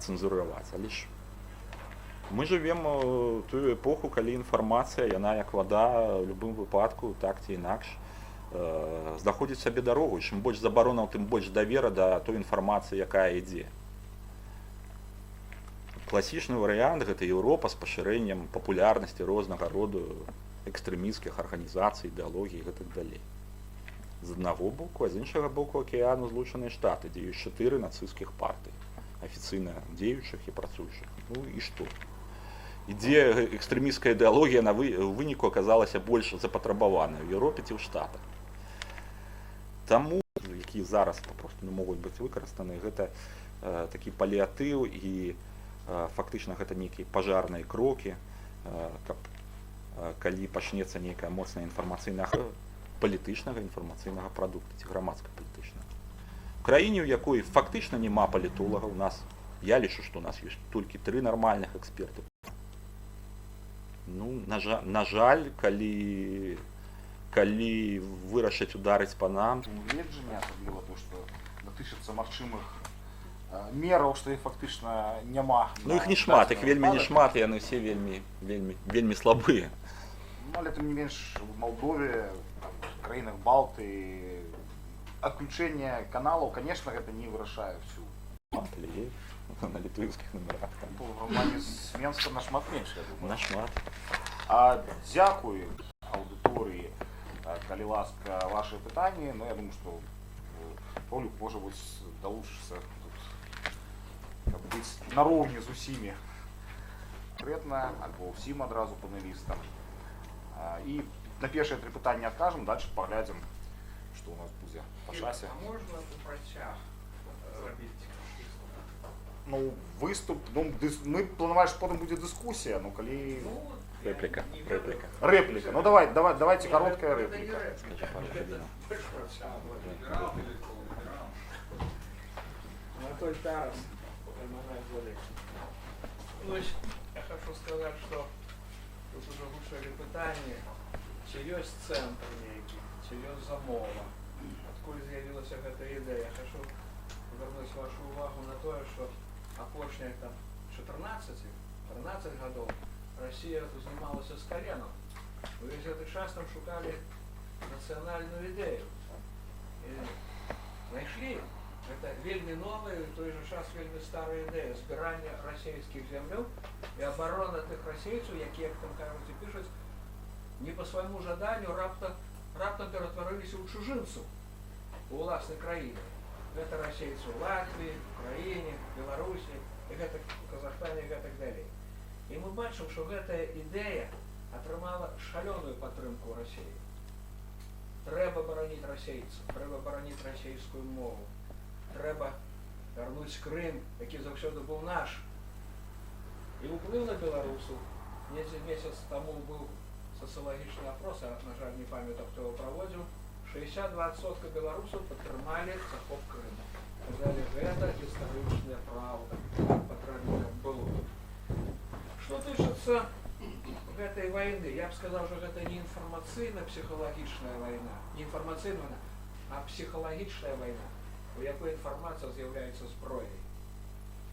цэнзураваць, але ж мы жывем тую эпоху, калі інфармацыя, яна як вада, ў любым выпадку так ці інакш знаходзіць сабе дарогу. І чым больш забаронаў, тым больш давера да той інфармацыі, якая ідзе. Класічны варыянт — гэта Еўропа з пашырэннем папулярнасці рознага роду экстрэмісцкіх арганізацый, ідэалогій і гэтак далей. З аднаго боку, а з іншага боку акіяну Злучаныя Штаты, дзе ёсць чатыры нацысцкіх партыі, афіцыйна дзеючых і працуючых. Ну і што? І дзе экстрэмісцкая ідэалогія на выніку аказалася больш запатрабаваная, ў Еўропе ці ў Штатах? Таму які зараз папросту не могуць быць выкарыстаны, гэта такі паліатыў і фактычна гэта нейкія пажарныя крокі, каб калі пачнецца нейкая моцная інфармацыйная палітычнага інфармацыйнага прадукта ці грамадска-палітычнага. У краіне, у якой фактычна няма палітолага, у нас, я лічу, што у нас ёсць толькі тры нармальных эксперты. Ну, на жаль, калі вырашаць ударыць па нам, Гледжання, асабліва то, што датычыцца магчымых мераў, што іх фактычна няма. Ну, іх на не шмат, іх дадзены вельмі не выпадак. шмат, і яны все вельмі вельмі вельмі слабыя. Ну, але тым не менш у Малдове, там, в краінах Балтыі адключэнне каналаў, конечно, гэта не вырашае всю. Але на літвінскіх нумарах там У параўнанні з Менскам нашмат менш, я думаю. Нашмат. А, дзякуй аўдыторыі, калі ласка, ваши пытанні. Ну, я думаю, што Паўлюк, можа быць, далучышся тут, каб быць нароўні з усімі канкрэтна альбо ўсім адразу панелістам. І на першыя тры пытанні адкажам, дальше паглядзім, што у нас будзе па часе. А можна у працяг зрабіць выступ? Ну, выступ, ну, мы планавалі, што потым будзе дыскусія, ну калі Ну, я Рэпліка, не ведаю. рэпліка. Рэпліка. Ну давай, давайте Не, кароткая гэта не рэпліка. рэпліка. Скажи пару Гэта хвілінаў. больш працяглая. Ліберал или полулиберал? Анатоль Тарас, альманах «Золі». Ну, ось я хачу сказаць, што тут ужо гучалі пытанні, ці ёсць цэнтр нейкі, ці ёсць замова, адкуль з'явілася гэта ідэя. Я хачу вярнуць вашу увагу на тое, што апошнія там 14 13 гадоў Расія узнімалася з каленаў. Увесь гэты час там шукалі нацыянальную ідэю. І знайшлі. Гэта вельмі новая і ў той жа час вельмі старая ідэя збірання расійскіх зямлёў і абарона тых расейцаў, якія, як там кажуць і пішуць, не па свайму жаданню раптам ператварыліся ў чужынцаў у уласнай краіне. Гэта расейцы ў Латвіі, Украіне, Беларусі, і гэтак у Казахстане і гэтак далей. І мы бачым, што гэтая ідэя атрымала шалёную падтрымку ў Расіі. Трэба бараніць расейцаў, трэба бараніць расійскую мову, трэба вярнуць Крым, які заўсёды быў наш. І ўплыў на беларусаў. Недзе месяц таму быў сацыялагічны опрос, я, на жаль, не памятаю, хто его праводзіў. 62% беларусаў падтрымалі захоп Крыма. Казалі, гэта гістарычная праўда, так патрэбна, каб было. Што тычыцца гэтай вайны, я б сказаў, што гэта не інфармацыйна-псіхалагічная вайна, не інфармацыйная вайна, а псіхалагічная вайна, у якой інфармацыя з'яўляецца зброяй.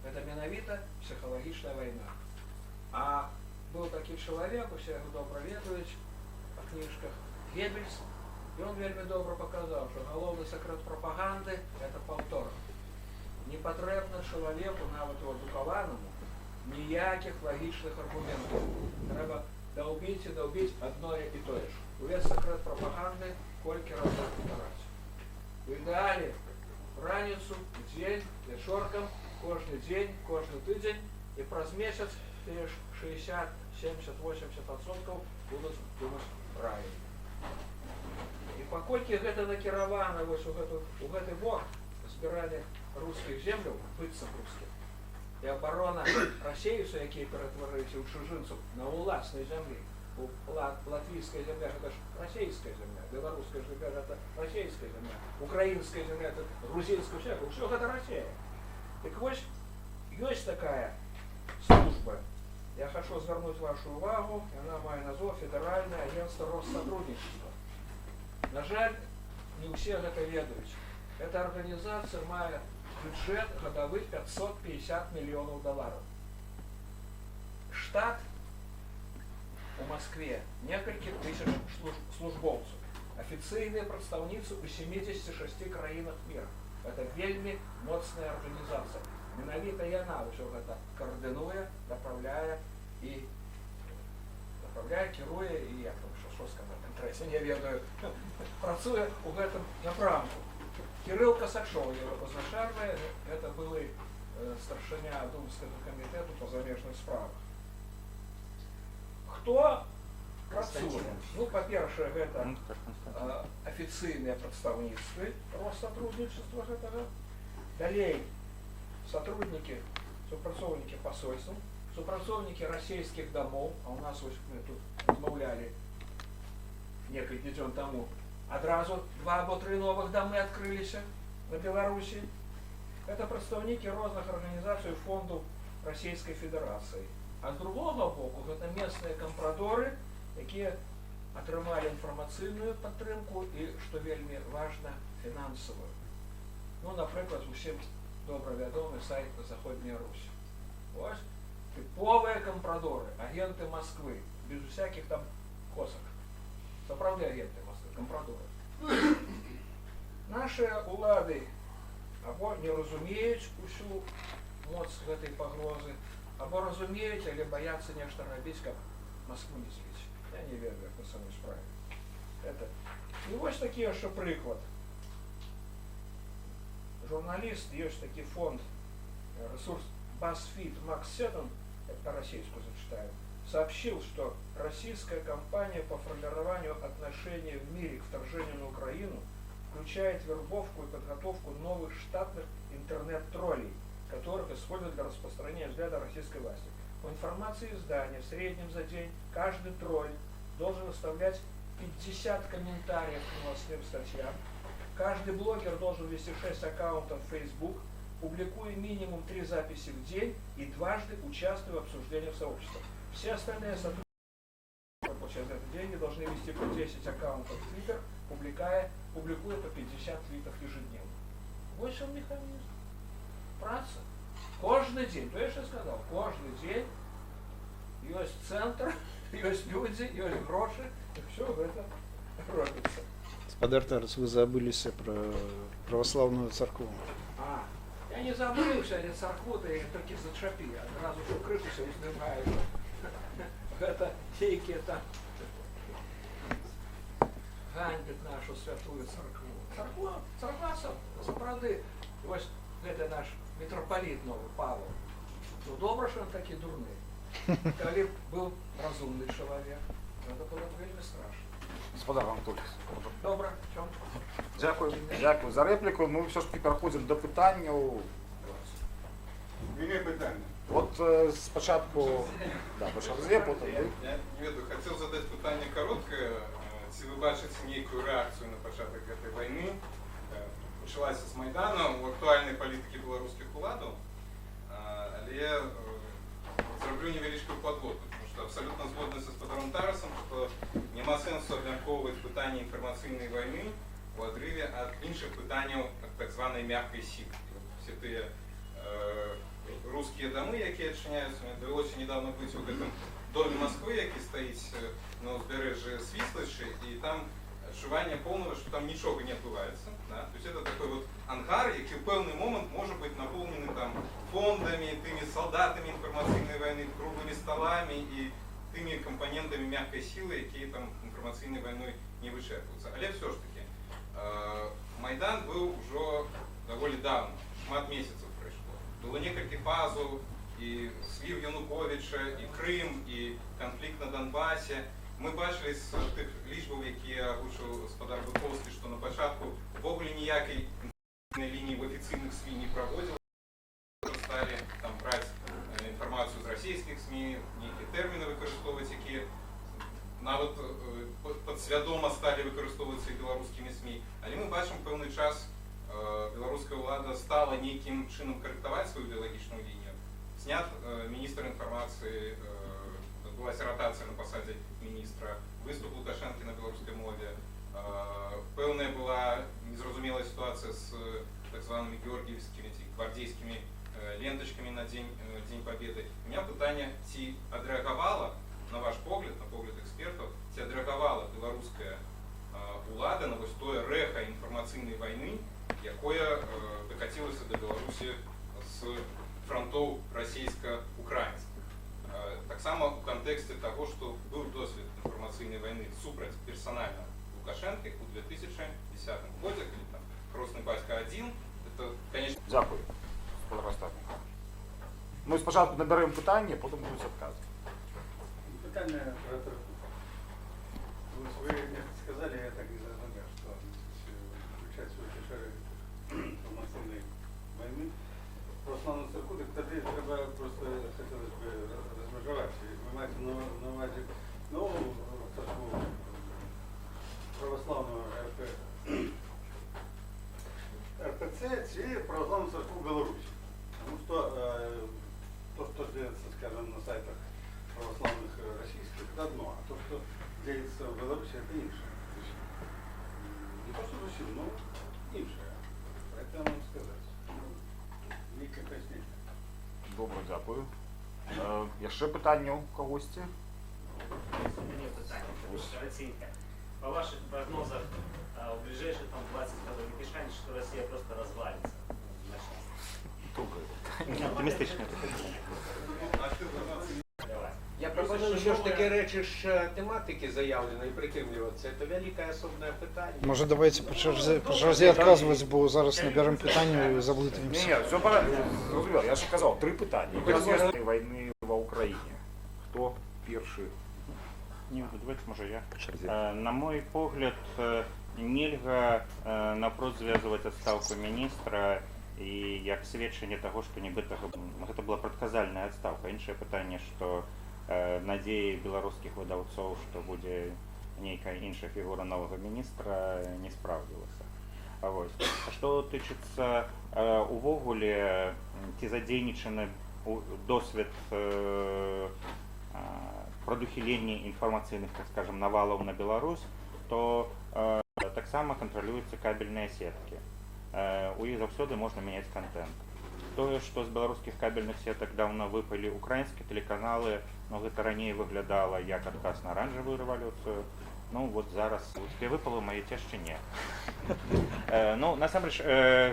Гэта менавіта псіхалагічная вайна. А быў такі чалавек, усе яго добра ведаюць па кніжках, Геббельс, і он вельмі добра паказаў, што галоўны сакрэт прапаганды — это паўтор. Не патрэбна чалавеку, нават у адукаванаму, ніякіх лагічных аргументаў. Трэба даўбіць і даўбіць адное і тое ж. Увесь сакрэт прапаганды — колькі разоў паўтараць. У ідэале раніцу, дзень, вечоркам, кожны дзень, кожны тыдзень, і праз месяц тыя ж 60 70-80% будуць думаць правільна. І паколькі гэта накіравана вось у гэты бок, збіранне рускіх земляў, быццам рускіх, і абарона расейцаў, якія ператварыліся ў чужынцаў на ўласнай зямлі. Латвійская зямля — гэта ж расійская зямля, беларуская зямля — гэта расійская зямля, украінская зямля — это грузінская, ўсё, ўсё гэта Расія. Так вось, ёсць такая служба. Я хочу звярнуць вашу увагу, яна мае назву Федеральное агентство Россотрудничества. На жаль, не ўсе гэта ведаюць. Эта арганізацыя мае бюджэт гадавы 550 мільёнаў долараў. Штат у Маскве некалькі тысяч службоўцаў. Афіцыйныя прадстаўніцы ў 76 краінах мира. Это вельмі моцная арганізацыя. Менавіта яна ўсё гэта каардынуе, направляе, кіруе і, як там, што сказаць, там трэця, не ведаю, працуе ў гэтым напрамку. Кірыл Касачоў яго узначальвае, гэта былы старшыня Думскага камітэту па замежных справах. Хто працуе? Ну, па-першае, гэта Ну, так, Константин. Афіцыйныя прадстаўніцтвы Россотрудничества гэтага. Далей сотрудники, супрацоўнікі пасольстваў, супрацоўнікі расійскіх дамоў, а у нас вось мы тут размаўлялі некалькі дзён таму, адразу два або тры новых дамы адкрыліся на Беларусі. Это прадстаўнікі розных арганізацый, фондаў Расійскай Федэрацыі. А з другога боку, гэта местныя кампрадоры, якія атрымалі інфармацыйную падтрымку і, што вельмі важна, фінансавую. Ну, напрыклад, усім добра вядомы сайт «Заходняя Русь». Вось тыповыя кампрадоры, агенты Москвы, без усякіх там косак. Сапраўды агенты Москвы, кампрадоры. Нашыя улады або не разумеюць усю моц гэтай пагрозы, або разумеюць, але баяцца нешта рабіць, каб Москву не зліць. Я не ведаю, як на самой справе. Это. І вось такі яшчэ прыклад. Журналіст, ёсць такі фонд, ресурс BuzzFeed Макс Седон, я по-российску зачитаю, сообщил, что российская кампания по формированию отношений в мире к вторжению на Украину включает вербовку и подготовку новых штатных интернет-троллей, которых используют для распространения взгляда российской власти. По информации издания, в среднем за день каждый тролль должен оставлять 50 комментариев к новостным статьям. Каждый блогер должен вести 6 аккаунтов в Facebook, публикуя минимум 3 записи в день и дважды участвуя в обсуждениях в сообществах. Все остальные сотрудники, получая за это деньги, должны вести по 10 аккаунтов в Twitter, публикуя по 50 твитов ежедневно. Вот он механизм. Праца. Кожны дзень, то я яшчэ сказаў, кожны дзень ёсць цэнтр, ёсць людзі, ёсць грошы, і ўсё гэта робіцца. Спадар Тарас, вы забыліся пра праваслаўную царкву. А, я не забыўся, але царкву ты толькі зачапі, адразу ж крышуся уздымаю. Гэта нейкія там ганьбіць нашу святую царкву. Царква сапраўды, вось гэта наш мітрапаліт новы Павел. Ну добра, што ён такі дурны. Калі б быў разумны чалавек, гэта было б вельмі страшна. Спадар Анатолій. Добра, чом? Дзякую, дзякую за рэпліку. Мы ўсё ж такі пераходзім да пытанняў. Мяне пытанне. От спачатку, да, Башарзе, потым вы. Я не ведаю, хацеў задаць пытанне кароткае. Ці вы бачыце нейкую рэакцыю на пачатак гэтай вайны? Пачалася з Майдана у актуальнай палітыкі беларускіх уладаў, але я зраблю невялічкую падводку, тому што абсалютна згодны са спадаром Тарасам, што няма сэнсу абмяркоўваць пытанне інфармацыйнай вайны у адрыве ад іншых пытанняў так званай мяккай сілы. І вот усе тыя рускія дамы, якія адчыняюцца, мне давялося недавно быць у гэтым доме Москвы, які стаіць на ўзбярэжжы Свіслачы, і там адчуванне поўнага, што там нічога не адбываецца. Да? То есть это такой вот ангар, які ў пэўны момант можа быць напоўнены там фондамі, тымі салдатамі інфармацыйнай вайны, круглымі сталамі і тымі кампанентамі мяккай сілы, якія там інфармацыйнай вайной не вычэрпваюцца. Але ўсё ж такі Майдан быў ужо даволі даўно, шмат месяцаў прайшло. Было некалькі фазаў І сліў Януковіча, і Крым, і канфлікт на Данбасе. Мы бачылі з тых лічбаў, якія агучыў спадар Быкоўскі, што на пачатку увогуле ніякай лініі в афіцыйных СМІ не праводзіла. Сталі там браць інфармацыю з расійскіх СМІ, нейкія тэрміны выкарыстоўваць, якія нават падсвядома сталі выкарыстоўвацца і беларускімі СМІ. Але мы бачым, пэўны час беларуская ўлада стала нейкім чынам карэктаваць сваю ідэалагічную лінію. Снят міністр інфармацыі, адбылася ратацыя на пасадзе міністра, выступ Лукашэнкі на беларускай мове. Пэўная была незразумелая сітуацыя з так званымі георгіеўскімі ці гвардзейскімі ленточками на Дзень Победы. У меня пытанне: ці адрэагавала, на ваш погляд, на погляд экспертаў, ці адрэагавала беларуская улада на вось тое рэха інфармацыйнай вайны, якое дакацілася да Беларусі з франтоў расійска-украінскіх? Таксама ў кантэксце таго, што быў досвед інфармацыйнай вайны супраць персанальна Лукашэнкі ў 2010 годзе, калі там «Хросны бацька адзін», это, конечно. Дзякую, спадар Астапенка. Мы спачатку набярэм пытанні, потым будуць адказы. Пытанне пра царкву. Вось вы нешта сказалі, я так не зразумеў, што уключаць у шэраг інфармацыйнай вайны праваслаўную царкву, так тады трэба проста, хацелася б размежаваць. Вы маеце на ўвазе новую царкву праваслаўную РП, РПЦ ці праваслаўную царкву Беларусі? Потому что то, что делается, скажем, на сайтах православных российских, это одно, а то, что делается в Беларуси, это іншае. То есть, не то, что зусім, но іншае. Про это я могу сказать. Ну, нейкае паясненне. Добра, дзякую. Яшчэ пытанні ў кагосьці? У мяне пытанне такое караценькае. Па вашых прагнозах, в ближайшие там 20 гадоў не шанец, что Россия просто развалится на части? Добра. Аптымістычна. Давай. Я прапаную ўсё ж такі рэчышча тэматыкі заяўленай прытрымлівацца. Это вялікае асобнае пытанне. Можа, давайте па чарзе адказваць, бо зараз набярэм пытанняў і заблытаемся. Не, усё порядку, зразумела. Я ж казаў, тры пытанні. Вайны ва Ўкраіне. Хто першы? Не, давайте, можа, я. Па чарзе. На мой погляд, нельга наўпрост звязваць адстаўку міністра і як сведчанне таго, што нібыта гэта была прадказальная адстаўка. Іншае пытанне, што надзеі беларускіх выдаўцоў, што будзе нейкая іншая фігура новага міністра, не спраўдзілася. А вось. А што тычыцца увогуле, ці задзейнічаны досвед прадухілення інфармацыйных, так скажем, навалаў на Беларусь, то таксама кантралююцца кабельныя сеткі. У іх заўсёды можна мяняць кантэнт. Тое, што з беларускіх кабельных сетак даўно выпалі украінскія тэлеканалы, но гэта раней выглядала як адказ на аранжавую рэвалюцыю. Ну вот зараз рускія выпала, мае цешчы не. Ну, насамрэч,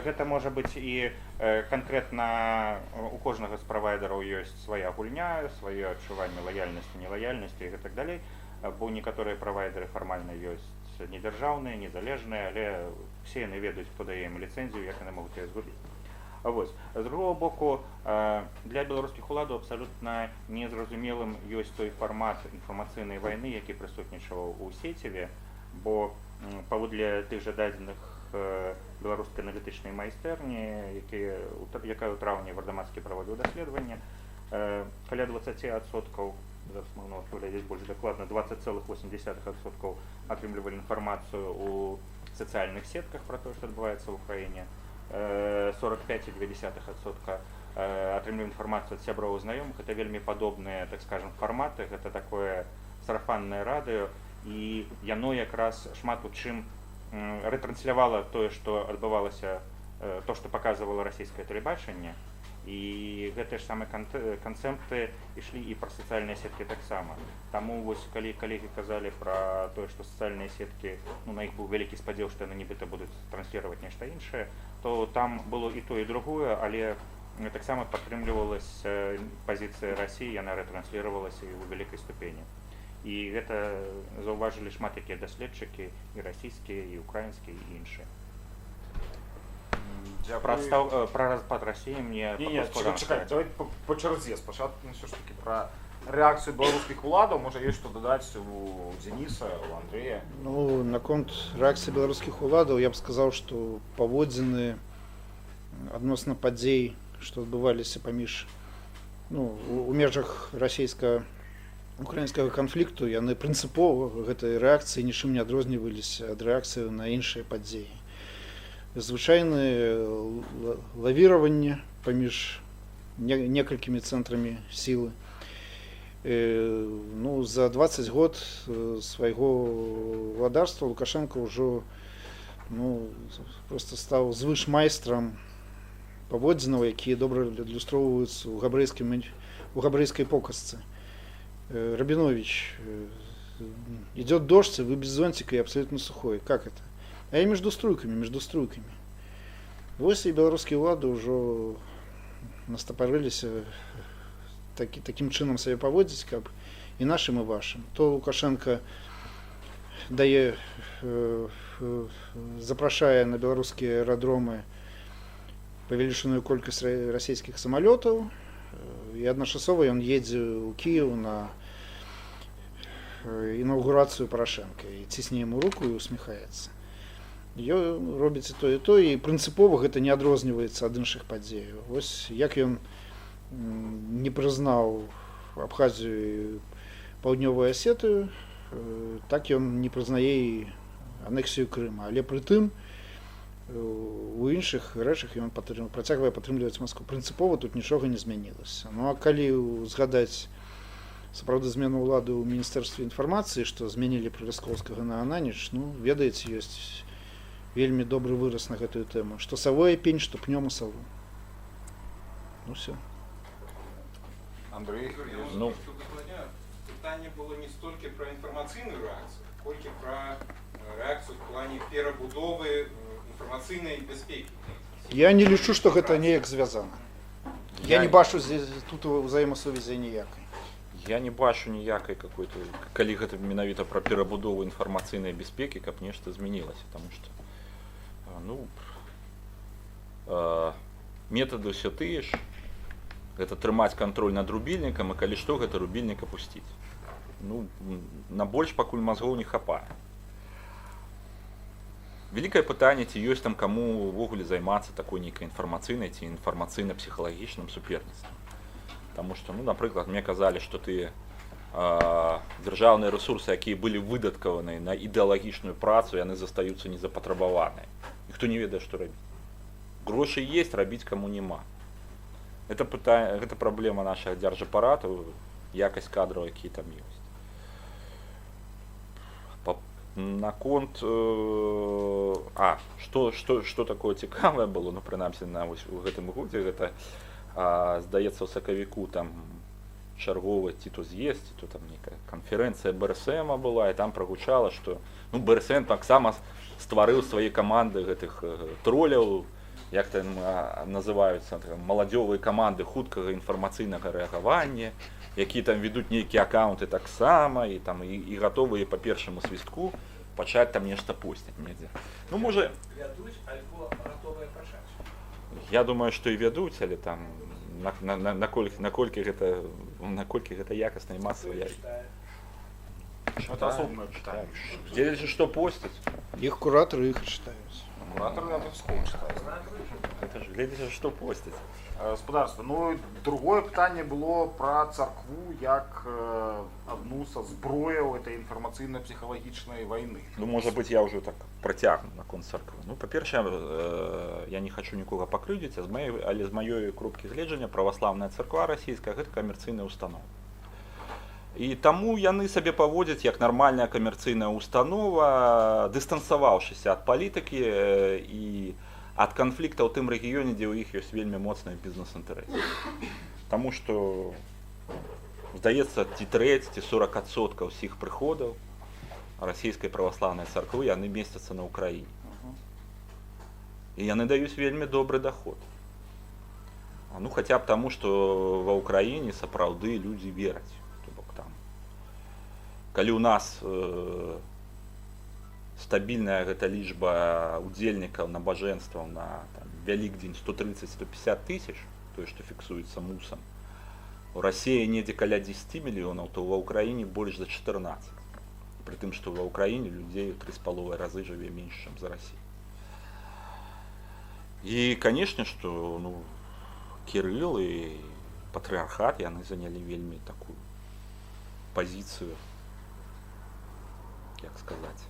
гэта можа быць і канкрэтна у кожнага з правайдераў ёсць свая гульня, сваё адчуванне лаяльнасці, нелаяльнасці і гэтак далей. Бо некаторыя правайдеры фармальна ёсць недзяржаўныя, незалежныя, але все яны ведаюць, хто дае ім ліцэнзію, як яны могуць яе згубіць. А вось. З другого боку, для беларускіх уладаў абсалютна незразумелым ёсць той фармат інфармацыйнай вайны, які прысутнічаў у сеціве, бо паводле тых жа дадзеных беларускай аналітычнай майстэрні, якая ў траўні Вардамацкі праводзіў даследаванне, каля 20%, зараз можна глядзець больш дакладна, 20,8% атрымлівалі інфармацыю у сацыяльных сетках пра тое, што адбываецца ў Украіне, 45,2% атрымлівалі інфармацыю ад сяброў і знаёмых. Это вельмі падобныя, так скажем, фарматы, гэта такое сарафаннае радыё, і яно якраз шмат у чым рэтранслявала тое, што адбывалася, то, што паказвала расійскае тэлебачанне, і гэтыя ж самыя канцэпты ішлі і пра сацыяльныя сеткі таксама. Таму вось калі калегі казалі пра тое, што сацыяльныя сеткі, ну, на іх быў вялікі спадзеў, што яны нібыта будуць транслировать нешта іншае, то там было і то, і другое, але таксама падтрымлівалася пазіцыя Расіі, яна рэтранслировалася і ў вялікай ступені. І гэта заўважылі шмат якія даследчыкі, і расійскія, і украінскія, і іншыя. Дзякую. Пра распад Расіі мне Не, не, пакуль складана чакай, чакай, сказаць. давай па чарзе. Спачатку, ну, усё ж такі пра рэакцыю беларускіх уладаў, можа, ёсць што дадаць у Дзяніса, у Андрэя. Ну, наконт рэакцыі беларускіх уладаў я б сказаў, што паводзіны адносна падзей, што адбываліся паміж, ну, у межах расійска-украінскага канфлікту, яны прынцыпова, гэтай рэакцыі, нічым не адрозніваліся ад рэакцыі на іншыя падзеі. Звычайнае лавіраванне паміж некалькімі цэнтрамі сілы. Ну, за 20 год свайго владарства Лукашэнка ўжо, ну, просто стаў звышмайстрам паводзінаў, якія добра адлюстроўваюцца ў габрэйскай показцы. Рабинович, идет дождь, вы без зонтика и абсолютно сухой. Как это? А я между струйками, между струйками. Вось і беларускія ўлады ўжо настапарыліся такім чынам сабе паводзіць, каб і нашым, і вашым. То Лукашэнка дае, запрашае на беларускія аэрадромы павелічаную колькасць расійскіх самалётаў, і адначасова ён едзе ў Кіеў на інаўгурацыю Парашэнка і цісне яму руку і усміхаецца. Ён робіць і то, і то, і прынцыпова гэта не адрозніваецца ад іншых падзеяў. Вось як ён не прызнаў Абхазію і Паўднёвую Асетыю, так ён не прызнае і анексію Крыма, але прытым у іншых рэчах ён працягвае падтрымліваць Маскву. Прынцыпова тут нічога не змянілася. Ну а калі згадаць сапраўды змену ўлады ў міністэрстве інфармацыі, што змянілі Прыляскоўскага на Ананіч, ну, ведаеце, ёсць вельмі добры выраз на гэтую тэму: што савое пень, што пнём у саву. Ну всё. Андрэй, Ігар, я Ну. трошкі удакладняю. Пытанне было не столькі пра інфармацыйную рэакцыю, колькі пра рэакцыю в плане перабудовы інфармацыйнай бяспекі. Я не лічу, што гэта неяк звязана. Я не бачу здесь, тут узаемасувязі ніякай. Я не бачу ніякай какой-то, калі гэта менавіта пра перабудову інфармацыйнай бяспекі, каб нешта змянілася, потому что ну, метады ўсё тыя ж: гэта трымаць кантроль над рубільнікам і, калі што, гэта рубільнік апусціць. Ну, на больш пакуль мазгоў не хапае. Вялікае пытанне, ці ёсць там каму увогуле займацца такой нейкай інфармацыйнай ці інфармацыйна-псіхалагічным суперніцтвам. Таму што, ну, напрыклад, мне казалі, што тыя дзяржаўныя рэсурсы, якія былі выдаткаваныя на ідэалагічную працу, яны застаюцца незапатрабаваныя. Ніхто не ведае, што рабіць. Грошы есть, рабіць каму няма. Гэта праблема нашага дзяржапарату, якасць кадраў, якія там ёсць. Наконт што такое цікавае было, ну, прынамсі на вось у гэтым годзе, гэта, здаецца, у сакавіку там чарговы ці то з'езд, ці то там нейкая канферэнцыя БРСМ была, і там прагучала, што, ну, БРСМ таксама стварыў свае каманды гэтых троляў, як там называюцца, там, маладзёвыя каманды хуткага інфармацыйнага рэагавання, якія там ведуць нейкія акаўнты таксама і там і гатовыя па першаму свістку пачаць там нешта посціць недзе. Ну, можа, Вядуць альбо гатовыя пачаць. Я думаю, што і вядуць, але там наколькі гэта якасна і масава, я Чытае. Это асобнае пытанне. Гледзячы, што посціць. Іх куратары іх і чытаюць. Куратары абавязкова чытаюць. Гэта ж гледзячы, што посціць. Спадарства, ну і другое пытанне было пра царкву як адну са зброяў этой інфармацыйна-псіхалагічнай вайны. Ну, можа быць, я ўжо так працягну наконт царквы. Ну, па-першае, я не хачу нікога пакрыўдзіць, але з маёй кропкі гледжання праваслаўная царква расійская — гэта камерцыйная установа. І таму яны сабе паводзяць як нармальная камерцыйная установа, дыстанцаваўшыся ад палітыкі і ад канфлікта ў тым рэгіёне, дзе ў іх ёсць вельмі моцныя бізнес-інтарэсы. Таму што, здаецца, ці трэць, ці 40% усіх прыходаў расійскай праваслаўнай царквы, яны месцяцца на Ўкраіне. І яны даюць вельмі добры доход. Ну, хаця б таму, што ва Ўкраіне сапраўды людзі вераць. То бок там, калі ў нас Стабільная гэта лічба удзельнікаў набажэнстваў на там, Вялікдзень 130-150 тысяч, тое, што фіксуецца МУСам. У Расіі недзе каля 10 мільёнаў, то ва Ўкраіне больш за 14. Пры тым, што ва Ўкраіне людзей у 3,5 разы жыве менш, чым за Расію. І, конечно, што, ну, Кірыл і патрыархат, яны занялі вельмі такую пазіцыю, як сказаць.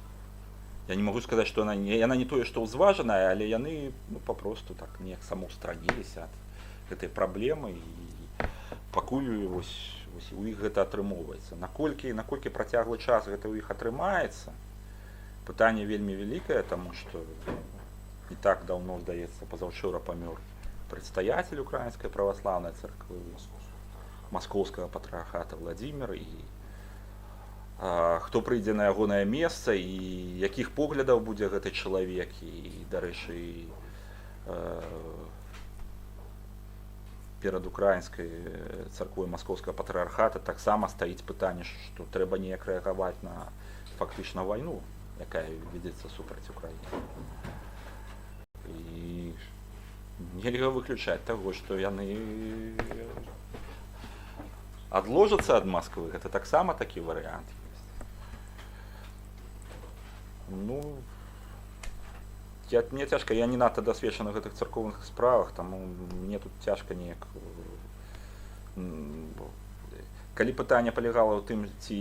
Я не могу сказаць, што яна не тое, што ўзважаная, але яны, ну, папросту так неяк самоустраніліся ад гэтай праблемы, і пакуль вось у іх гэта атрымоўваецца. Наколькі працяглы час гэта ў іх атрымаецца, пытанне вельмі вялікае, таму што не так даўно, здаецца, пазаўчора памёр предстоятель Украінскай праваслаўнай царквы Маскоўскага патрыархата Владимир, і хто прыйдзе на ягонае месца і якіх поглядаў будзе гэты чалавек. І, дарэчы, перад Украінскай царквой Маскоўскага патрыархата таксама стаіць пытанне, што трэба неяк рэагаваць на фактычна вайну, якая вядзецца супраць Украіны. І нельга выключаць таго, што яны адложацца ад Масквы, гэта таксама такі варыянт ёсць. Ну, мне цяжка, я не надта дасведчаны ў гэтых царкоўных справах, таму мне тут цяжка неяк. Калі пытанне палягала ў тым, ці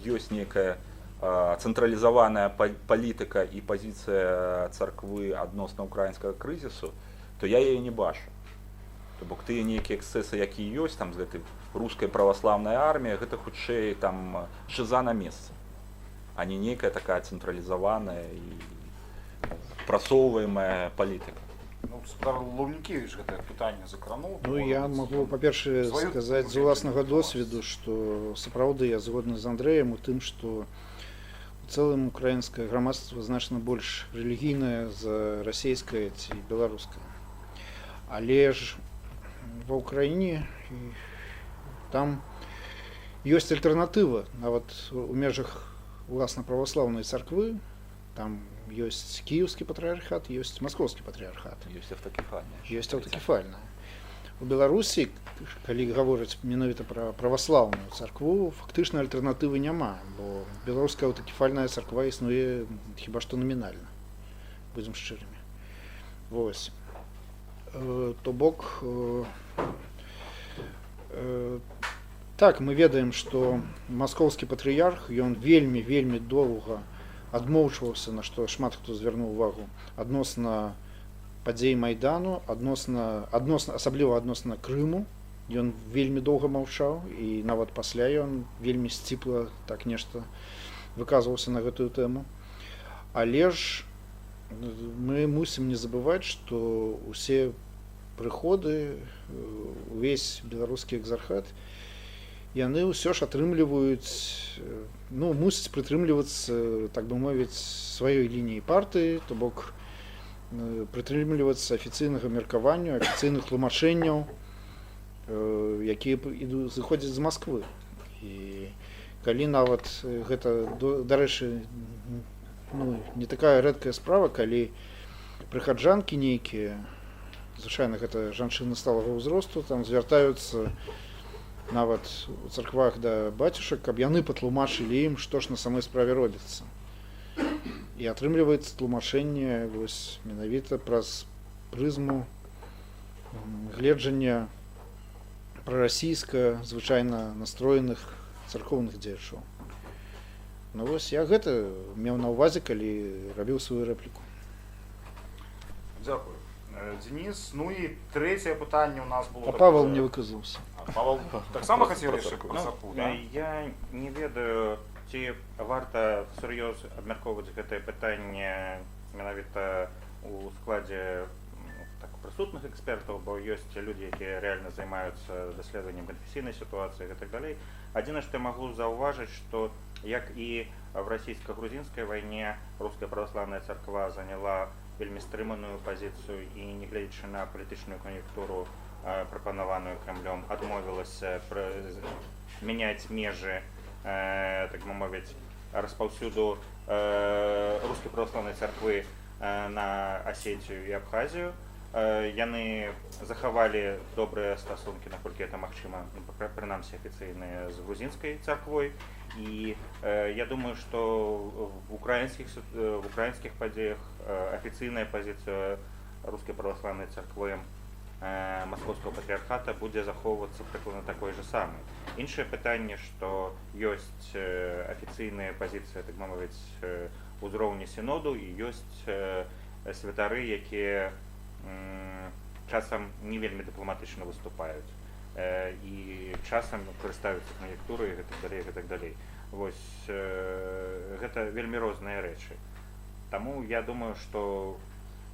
ёсць некая цэнтралізаваная палітыка і пазіцыя царквы адносна украінскага крызісу, то я яе не бачу. То бок тыя нейкія эксцэсы, якія ёсць там з гэтай рускай праваслаўнай арміяй, гэта хутчэй там шыза на месцы, а не нейкая такая цэнтралізаваная і прасоўваемая палітыка. Ну, спадар Лаўнікевіч гэтае пытанне закрануў. Ну, я магу, па-першае, сваю сказаць з думку уласнага тлумачыць. досведу, што сапраўды я згодны з Андрэем у тым, што у цэлым украінскае грамадства значна больш рэлігійнае за расійскае ці беларускае. Але ж ва Ўкраіне і там ёсць альтэрнатыва, нават у межах уласна праваслаўнай царквы. Там ёсць Кіеўскі патрыархат, ёсць Маскоўскі патрыархат. Ёсць аўтакефальная. Ёсць аўтакефальная. У Беларусі, калі гавораць менавіта пра праваслаўную царкву, фактычна альтэрнатывы няма, бо беларуская аўтакефальная царква існуе хіба што намінальна, будзем шчырымі. Вось. То бок так, мы ведаем, што маскоўскі патрыярх, ён вельмі, вельмі доўга адмоўчваўся, на што шмат хто звярнуў увагу, адносна падзей Майдану, адносна, асабліва адносна Крыму. Ён вельмі доўга маўчаў, і нават пасля ён вельмі сціпла так нешта выказваўся на гэтую тэму. Але ж мы мусім не забываць, што усе прыходы, увесь беларускі экзархат, яны ўсё ж атрымліваюць, ну, мусяць прытрымлівацца, так бы мовіць, сваёй лініі партыі, то бок прытрымлівацца афіцыйнага меркаванню, афіцыйных тлумачэнняў, якія зыходзяць з Масквы. І калі нават гэта, дарэчы, ну, не такая рэдкая справа, калі прыхаджанкі нейкія, звычайна гэта жанчыны сталага ўзросту, там звяртаюцца нават у царквах да бацюшак, каб яны патлумачылі ім, што ж на самой справе робіцца. І атрымліваецца тлумачэнне вось менавіта праз прызму гледжання прарасійска звычайна настроеных царкоўных дзеячоў. Ну вось, я гэта меў на ўвазе, калі рабіў сваю рэпліку. Дзякую. Дзяніс, ну і трэцяе пытанне у нас было А Павел такое. не выказаўся. А, Павел таксама хацеў Пра яшчэ царкву. пра Ну, царкву, да? я не ведаю, ці варта всерьез абмяркоўваць гэтае пытанне менавіта у складзе так, прысутных экспертаў, бо ёсць людзі, якія рэальна займаюцца даследаваннем канфесійнай сітуацыі і так далей. Адзінае, што я магу заўважыць, што як і в расійска-грузінскай вайне руская праваслаўная царква заняла вельмі стрыманую пазіцыю і, нягледзячы на палітычную кан'юнктуру, прапанаваную Крамлём, адмовілася мяняць межы, так бы мовіць, распаўсюду. Рускай праваслаўнай царквы на Асецію і Абхазію. Яны захавалі добрыя стасункі, наколькі это магчыма, ну, прынамсі афіцыйныя, з грузінскай царквой. І я думаю, што в украінскіх падзеях афіцыйная пазіцыя Рускай праваслаўнай царквы Маскоўскага патрыархата будзе захоўвацца прыкладна такой же самай. Іншае пытанне, што ёсць афіцыйная пазіцыя, так мовіць, узроўні сіноду, і ёсць святары, якія часам не вельмі дыпламатычна выступаюць і часам карыстаюцца кан'юнктурай і гэтак далей, гэтак далей. Вось гэта вельмі розныя рэчы. Таму я думаю, што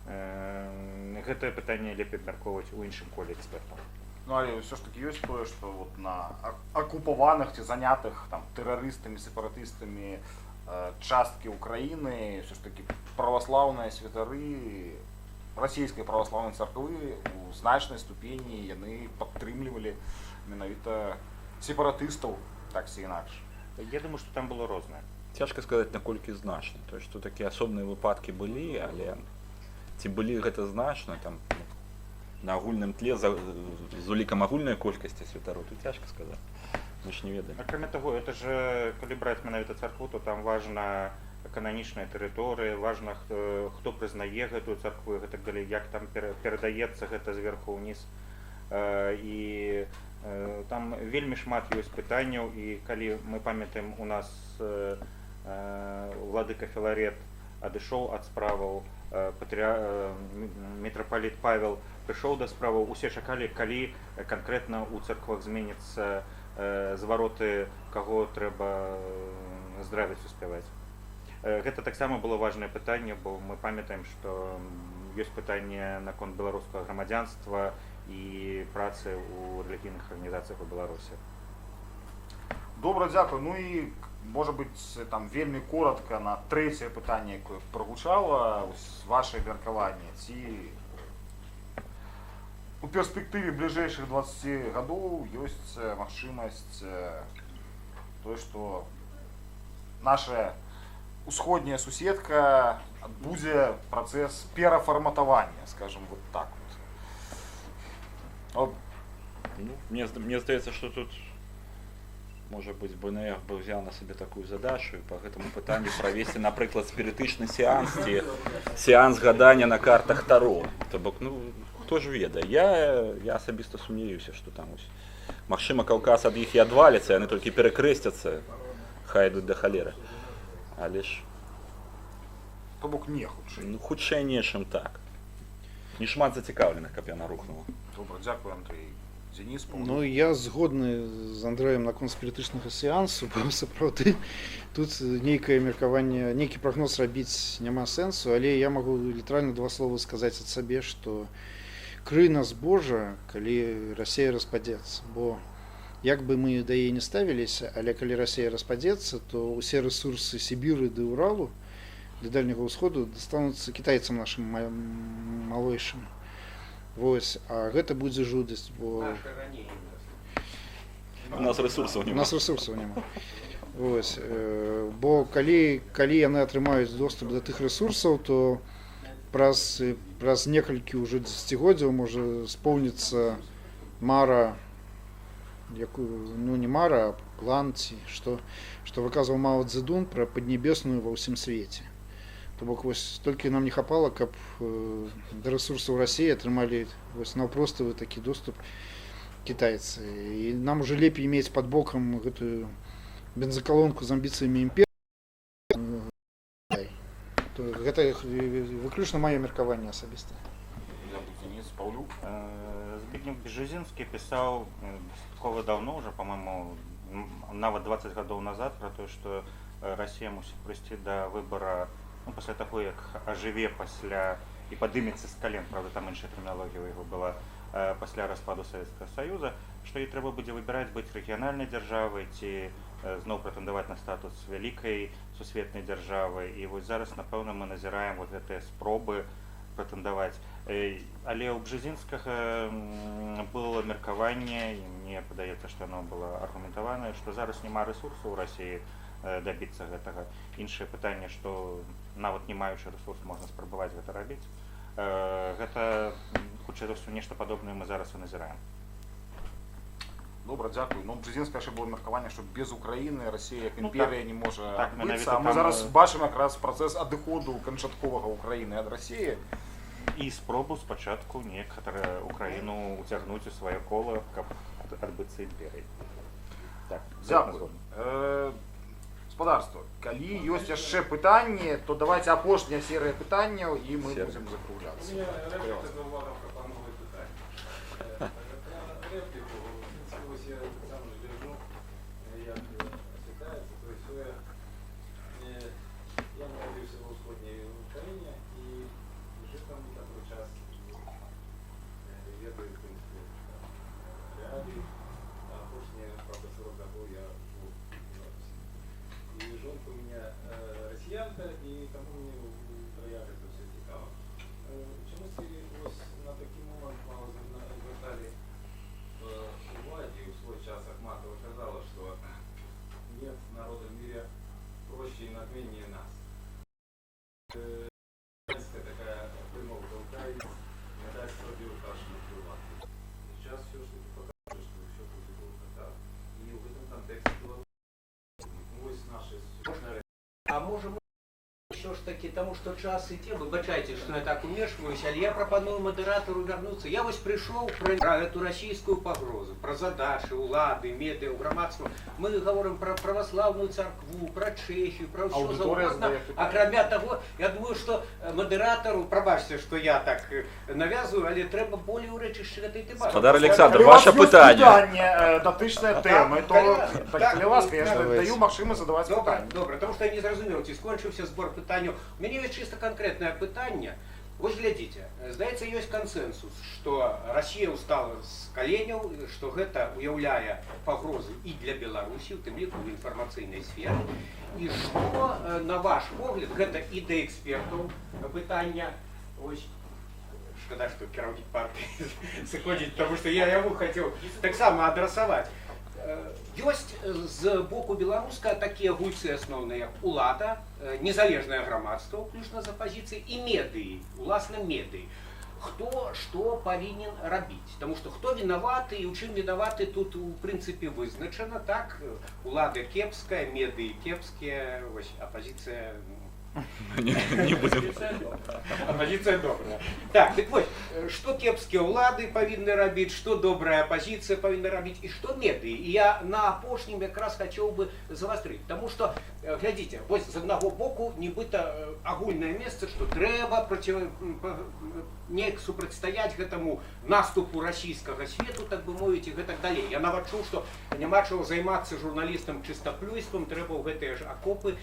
гэтае пытанне лепей абмяркоўваць у іншым коле экспертаў. Ну, але ўсё ж таки ёсць тое, што вот на акупаваных ці занятых там тэрарыстамі, сепаратыстамі часткі Украіны ўсё ж таки праваслаўныя святары расійскай праваслаўнай царквы у значнай ступені яны падтрымлівалі менавіта сепаратыстаў, так ці інакш. Я думаю, што там было рознае. Цяжка сказаць, наколькі значна. То што такія асобныя выпадкі былі, але ці былі гэта значна там, ну, на агульным тле з улікам агульнай колькасці святароў, тут цяжка сказаць. Мы ж не ведаем. Акрамя таго, это же, калі браць менавіта царкву, то там важна кананічная тэрыторыя, важна, хто прызнае гэтую царкву і гэтак далей, як там перадаецца гэта зверху ўніз. І там вельмі шмат ёсць пытанняў, і калі мы памятаем, у нас уладыка Філарет адышоў ад справаў, мітрапаліт Павел прыйшоў да справаў, усе чакалі, калі канкрэтна ў царквах зменіцца звароты, каго трэба здравіцу спяваць. Гэта таксама было важнае пытанне, бо мы памятаем, што ёсць пытанне наконт беларускага грамадзянства і працы ў рэлігійных арганізацыях у Беларусі. Добра, дзякую. Ну і, можа быць, там вельмі коротка на трэцяе пытанне, якое прагучала, ось ваше меркаванне, ці у перспектыве бліжэйшых 20 гадоў ёсць магчымасць тое, што наша усходняя суседка будзе працэс перафарматавання, скажем, вот так вот. О, Ну, мне здаецца, што тут, можа быць, БНФ бы взял на сабе такую задачу і по гэтаму пытанню правесці, напрыклад, спірытычны сеанс ці сеанс гадання на картах таро. То бок, ну, хто ж ведае. Я асабіста сумнеюся, што там ось. Магчыма, Каўказ ад іх і адваліцца, яны толькі перакрэсцяцца, хай ідуць да халеры. Але ж То бок не хутчэй. Ну, хутчэй не, чым так. Не шмат зацікаўленых, каб яна рухнула. Добра, дзякую, Андрей. Денис, Ну, я згодны з Андрэем наконт спірытычнага сеансу, бо сапраўды тут нейкае меркаванне, нейкі прагноз рабіць няма сэнсу, але я магу літаральна два слова сказаць ад сабе, што крый нас Божа, калі Расія распадзецца, бо як бы мы да яе не ставіліся, але калі Расія распадзецца, то ўсе рэсурсы Сібіры ды Уралу, да Дальняга ўсходу дастануцца кітайцам нашым малойшым. Вось, а гэта будзе жудасць, бо Наша раней. У нас рэсурсаў у няма. нас рэсурсаў няма. Вось, бо калі яны атрымаюць доступ да тых рэсурсаў, то праз некалькі ўжо дзесяцігоддзяў можа споўніцца мара, якую, ну, не мара, а план ці што выказваў Мао Цзэдун пра Паднебесную ва ўсім свеце. То бок вось толькі нам не хапала, каб да рэсурсаў Расіі атрымалі вось наўпроставы такі доступ кітайцы. І нам уже лепей иметь под бокам гэтую бензакалонку з амбіцыямі імперыі. То гэта выключна маё меркаванне асабістае. Дзякую, Денис. Паўлюк. Збігнеў Бжэзінскі пісаў дастаткова даўно уже, по-моему, нават 20 гадоў назад, про тое, што Расія мусіць прыйсці да выбара, ну, пасля таго, як ажыве пасля і падымецца з кален, правда, там іншая тэрміналогія ў яго была, пасля распаду Савецкага Саюза, што ёй трэба будзе выбіраць: быць рэгіянальнай дзяржавай ці зноў прэтэндаваць на статус вялікай сусветнай дзяржавы. І вось зараз, напэўна, мы назіраем вот гэтыя спробы прэтэндаваць. Але ў Бжэзінскага было меркаванне, і мне падаецца, што яно было аргументаванае, што зараз няма рэсурсу ў Расіі. дабіцца гэтага. Іншае пытанне, што, нават не маючы рэсурс, можна спрабаваць гэта рабіць. Гэта, хутчэй за ўсё, нешта падобнае мы зараз і назіраем. Добра, дзякую. Ну, Бжэзінскага яшчэ было меркаванне, што без Украіны Расія як Ну, імперія так. не можа Так, адбыцца. менавіта А мы там, зараз бачым якраз працэс адыходу канчатковага Украіны ад Расіі. І спробу спачатку неяк Украіну уцягнуць у сваё кола, каб адбыцца імперыяй. Так, Дзякую. згодны. Спадарства, калі ёсць яшчэ пытанні, то давайте апошняя серыя пытанняў, і мы Серыя. будзем У закругляцца. мяне рэпліка з Уладам прапановы пытанне. Рэпліку, у прынцыпе, вось я сам жа гляджу, як асвятляецца, то есть я нарадзіўся ва ўсходняй Украіне і жыў там некаторы час, і ведаю, в прынцыпе, там, рэаліі. А апошнія, праўда, 40 гадоў я жыву ў Беларусі. І жонка ў мяне расіянка, і таму мне ўтраях гэта ўсё цікава. Чамусьці вось на такі момант мала звярталі увагі. У свой час Ахматова казала, что нет народа в мире проще и надменнее нас. Украінская такая прымаўка: «Украінец не дасць сабе ў кашу наплювати». Сейчас усё ж такі паказвае, што ўсё будзе добра. Так? І ў гэтым кантэксце Беларусь. Ну, вось нашы Можна? А можа, мы ўсё ж такі, таму што час ідзе, выбачайце, што я так умешваюсь, але я прапаную мадэратару вярнуцца. Я вось прыйшоў пра гэту расійскую пагрозу, пра задачы улады, медыа, грамадства. Мы гаворым пра праваслаўную царкву, пра Чэхію, пра ўсё Аўдыторыя заўгодна. задае пытанне. Акрамя таго, я думаю, што мадэратару, прабачце, што я так навязываю, але трэба болей у рэчышчы гэтай тэматыкі. Спадар Аляксандр, Калі у вас ваша ёсць пытанне. Пытанне, датычнае тэмы, то так, так, так, калі ласка, я ж Давайте. даю магчымасць задаваць Добра, пытанні. добра, таму што я не зразумеў, ці скончыўся збор пытанняў. У мяне ёсць чыста канкрэтнае пытанне. Вось глядзіце, здаецца, ёсць кансэнсус, што Расія ўстала з каленяў, што гэта уяўляе пагрозы і для Беларусі, у тым ліку ў інфармацыйнай сферы. І што, на ваш погляд, гэта і да экспертаў пытання, ось, шкада, што кіраўнік партыі сыходзіць, таму што я яму хацеў таксама адрасаваць. Ёсць з боку беларуска такія гульцы асноўныя, як улада, незалежнае грамадства, уключна з апазіцыяй, і медыі, уласна медыі. Хто што павінен рабіць? Таму што хто вінаваты і ў чым вінаваты, тут у прынцыпе вызначана, так, улада кепская, медыі кепскія, вось апазіцыя, ну, Не будзем. апазіцыя добрая. Так, дык вось, што кепскія ўлады павінны рабіць, што добрая апазіцыя павінна рабіць і што медыі? І я на апошнім якраз хацеў бы завастрыць, таму што, глядзіце, вось з аднаго боку нібыта агульнае месца, што трэба неяк супрацьстаяць гэтаму наступу расійскага свету, так бы мовіць, і гэтак далей. Я нават чуў, што няма чаго займацца журналістам чыстаплюйствам, трэба ў гэтыя ж акопы.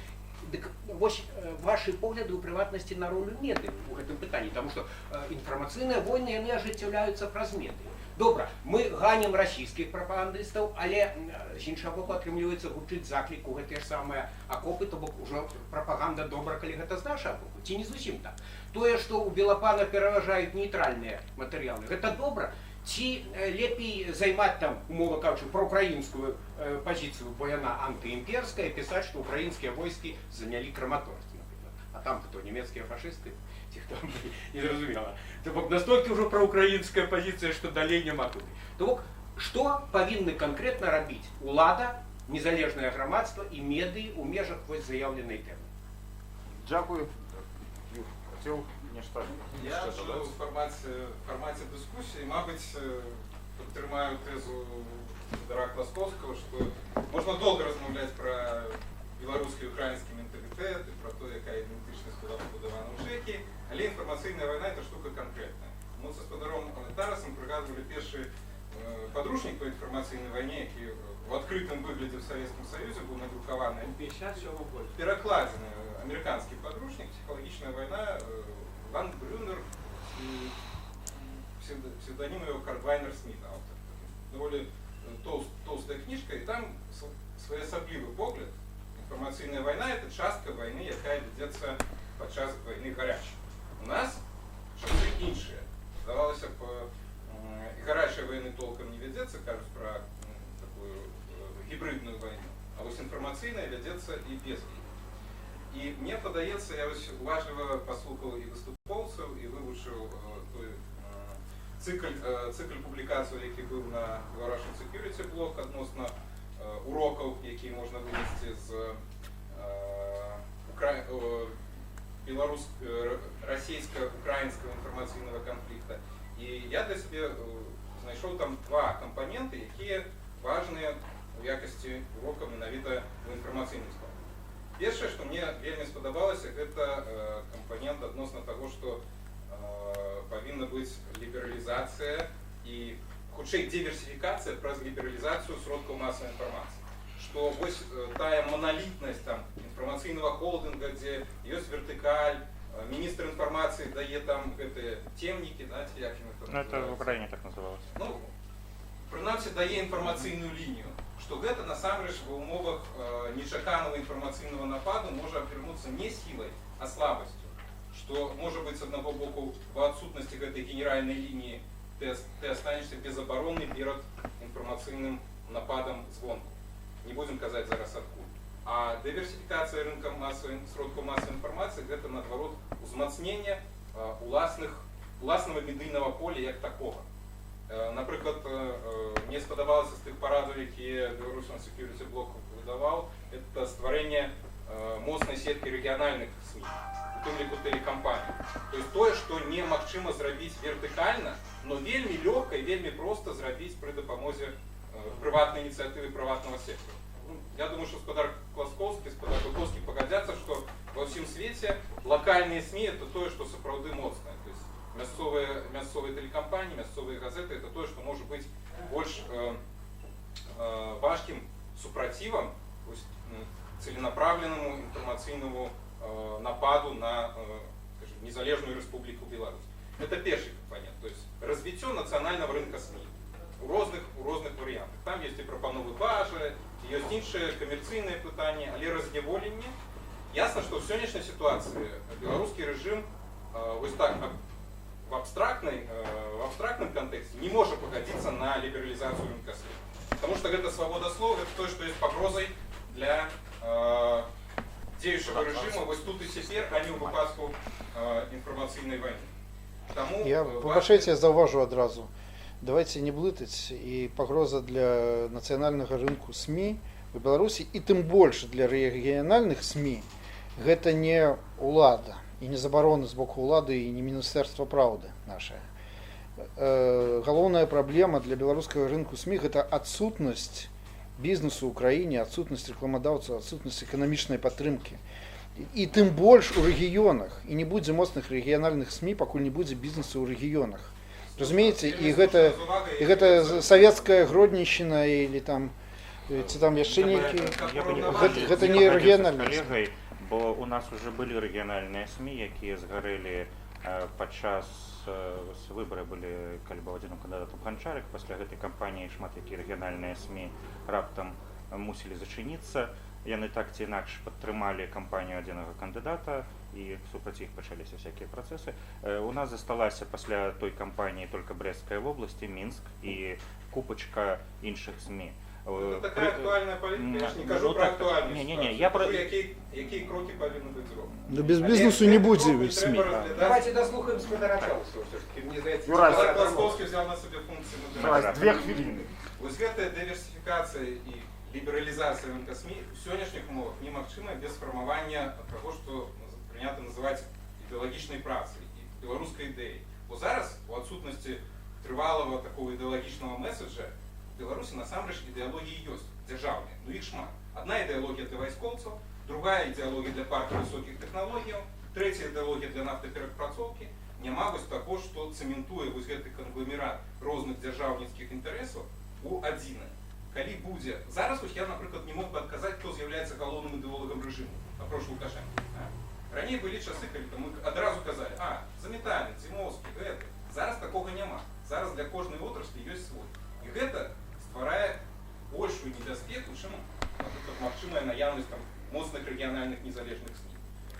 Дык вось, вашы погляды, у прыватнасці на ролю медыа ў гэтым пытанні, таму што інфармацыйныя войны, яны ажыццяўляюцца праз медыа. Добра, мы ганім расійскіх прапагандыстаў, але з іншага боку, атрымліваецца, гучыць заклік у гэтыя ж самыя акопы, то бок ужо прапаганда добра, калі гэта з нашага боку, ці не зусім так? Тое, што ў Белапана пераважаюць нейтральныя матэрыялы, гэта добра ці лепей займаць там, умова кажучы, праўкраінскую пазіцыю, бо яна антыімперская, пісаць, што украінскія войскі занялі Краматорск, напрыклад, а там хто, нямецкія фашысты ці хто, незразумела. То бок настолькі ўжо праўкраінская пазіцыя, што далей няма куды. То бок што павінны канкрэтна рабіць улада, незалежнае грамадства і медыі ў межах вось заяўленай тэмы? Дзякую. Юр, хацеў нешта Я яшчэ ўжо дадаць? ў фармаце дыскусіі, мабыць, падтрымаю тэзу спадара Класкоўскага, што можна доўга размаўляць пра беларускі і украінскі менталітэт і пра то, якая ідэнтычнасць была пабудавана ў Чэхіі, але інфармацыйная вайна — это штука канкрэтная. Мы са спадаром Тарасам прыгадвалі першы падручнік па інфармацыйнай вайне, які ў адкрытым выглядзе ў Савецкім Саюзе быў надрукаваны, 57 года. Перакладзены амерыканскі падручнік «Псіхалагічная вайна», Ван Брюнер і псевдоним его Хардвайнер Смит, аўтар. Даволі тоўстая кніжка, і там своеасаблівы погляд. Інфармацыйная вайна — это частка вайны, якая вядзецца падчас вайны гарячай. У нас часы іншыя. Здавалася б, і гарачай вайны толкам не вядзецца, кажуць пра такую гібрыдную вайну. А вось інфармацыйная вядзецца і без яе. І мне падаецца, я вось уважліва паслухаў і выступоўцаў, і вывучыў той цыкль публікацый, які быў на Russian Security Blog адносна урокаў, якія можна вынесці з расійска-украінскага інфармацыйнага канфлікта. І я для сябе знайшоў там два кампаненты, якія важныя у якасці урока менавіта ў інфармацыйным складзе. Першае, што мне вельмі спадабалася, гэта кампанент адносна таго, што павінна быць лібералізацыя і хутчэй дыверсіфікацыя праз лібералізацыю сродкаў масавай інфармацыі. Што вось тая маналітнасць там інфармацыйнага холдынга, дзе ёсць вертыкаль, міністр інфармацыі дае там гэтыя темнікі, да, ці як яны там Ну, это в называюцца. Украине так называлось. Ну, прынамсі дае інфармацыйную лінію, што гэта насамрэч ва ўмовах нечаканага інфармацыйнага нападу можа абвярнуцца не сілай, а слабасцю. Што можа быць, з аднаго боку, ва адсутнасці гэтай генеральнай лініі ты астанешся безабаронны перад інфармацыйным нападам звонку. Не будзем казаць зараз, адкуль. А дыверсіфікацыя рынка сродкаў масавай інфармацыі — гэта наадварот узмацненне уласнага медыйнага поля як такога. Напрыклад, мне спадабалася з тых парадаў, якія Belarusian Security Blog выдаваў, это стварэнне моцнай сеткі рэгіянальных СМІ, у тым ліку тэлекампаній. То есть тое, што немагчыма зрабіць вертыкальна, но вельмі лёгка і вельмі проста зрабіць пры дапамозе прыватнай ініцыятывы прыватнага сектора. Ну, я думаю, што спадар Класкоўскі, спадар Быкоўскі пагадзяцца, што ва ўсім свеце лакальныя СМІ — это тое, што сапраўды моцнае. То есть мясцовыя тэлекампаніі, мясцовыя газеты — это тое, што можа быць больш важкім супрацівам вось целенаправленному інфармацыйнаму нападу на скажем, незалежную Рэспубліку Беларусь. Это першы кампанент, то есть развіццё нацыянальнага рынка СМІ у розных варыянтах. Там ёсць і прапановы БАЖа, ёсць іншыя камерцыйныя пытанні, але разняволенне. Ясна, што ў сённяшняй сітуацыі беларускі рэжым вось так в абстрактным кантэксце не можа пагадзіцца на лібералізацыю рынка СМІ. Потому что гэта свабода слова, гэта тое, што ёсць пагрозай для дзеючага рэжыму вось тут і цяпер, а не ў выпадку інфармацыйнай вайны. Таму Я, выбачайце, я заўважу адразу. Давайте не блытаць: і пагроза для нацыянальнага рынку СМІ у Беларусі, і тым больш для рэгіянальных СМІ, гэта не ўлада і не забароны з боку ўлады, і не Міністэрства праўды нашае. Галоўная праблема для беларускага рынку СМІ — гэта адсутнасць бізнесу ў краіне, адсутнасць рэкламадаўцаў, адсутнасць эканамічнай падтрымкі. І тым больш у рэгіёнах. І не будзе моцных рэгіянальных СМІ, пакуль не будзе бізнесу ў рэгіёнах. Разумееце, і гэта савецкая Гродненщина или там ці там яшчэ нейкі Я бы не гэта не пагадзіўся з рэгіянальныя. калегай, бо у нас уже былі рэгіянальныя СМІ, якія згарэлі падчас вось выбары былі, калі быў адзіным кандыдатам Ганчарык. Пасля гэтай кампаніі шмат якія рэгіянальныя СМІ раптам мусілі зачыніцца. Яны так ці інакш падтрымалі кампанію адзінага кандыдата, і супраць іх пачаліся всякія працэсы. У нас засталася пасля той кампаніі только Брэсцкая вобласць і Мінск і купачка іншых СМІ. Это такая актуальная палітыка, я ж не кажу Ну, пра так, актуальную не-не-не, сітуацыю. я Кажу, якія крокі павінны быць зроблены. Ну, без Але бізнесу не гэты будзе крок не СМІ. трэба разглядаць. Давайте даслухаем спадара Чалусава все-таки. Мне здаецца, Юрась, цікава. Класкоўскі взял на сябе функцыі мадэратара. Юрась, 2 хвіліны. Вось гэтая дыверсіфікацыя і лібералізацыя рынка СМІ у сённяшніх умовах немагчымая без фармавання таго, што прынята называць ідэалагічнай працай і беларускай ідэяй. Бо зараз у адсутнасці трывалага такого ідэалагічнага меседжа у Беларусі насамрэч ідэалогіі ёсць дзяржаўныя, ну, іх шмат. Адна ідэалогія для вайскоўцаў, другая ідэалогія для парка высокіх тэхналогіяў, трэцяя ідэалогія для нафтаперапрацоўкі. Няма вось таго, што цэментуе вось гэты кангламерат розных дзяржаўніцкіх інтарэсаў у адзінае. Калі будзе зараз, вось я, напрыклад, не мог бы адказаць, хто з'яўляецца галоўным ідэолагам рэжыму апроч Лукашенко, а? Раней былі часы, калі там мы адразу казалі: «А, Заметалін, Зімоўскі», гэта. Зараз такога няма. Зараз для кожнай отраслі ёсць свой, і гэта стварае большую небяспеку, чым, напрыклад, магчымая наяўнасць там моцных рэгіянальных незалежных СМІ.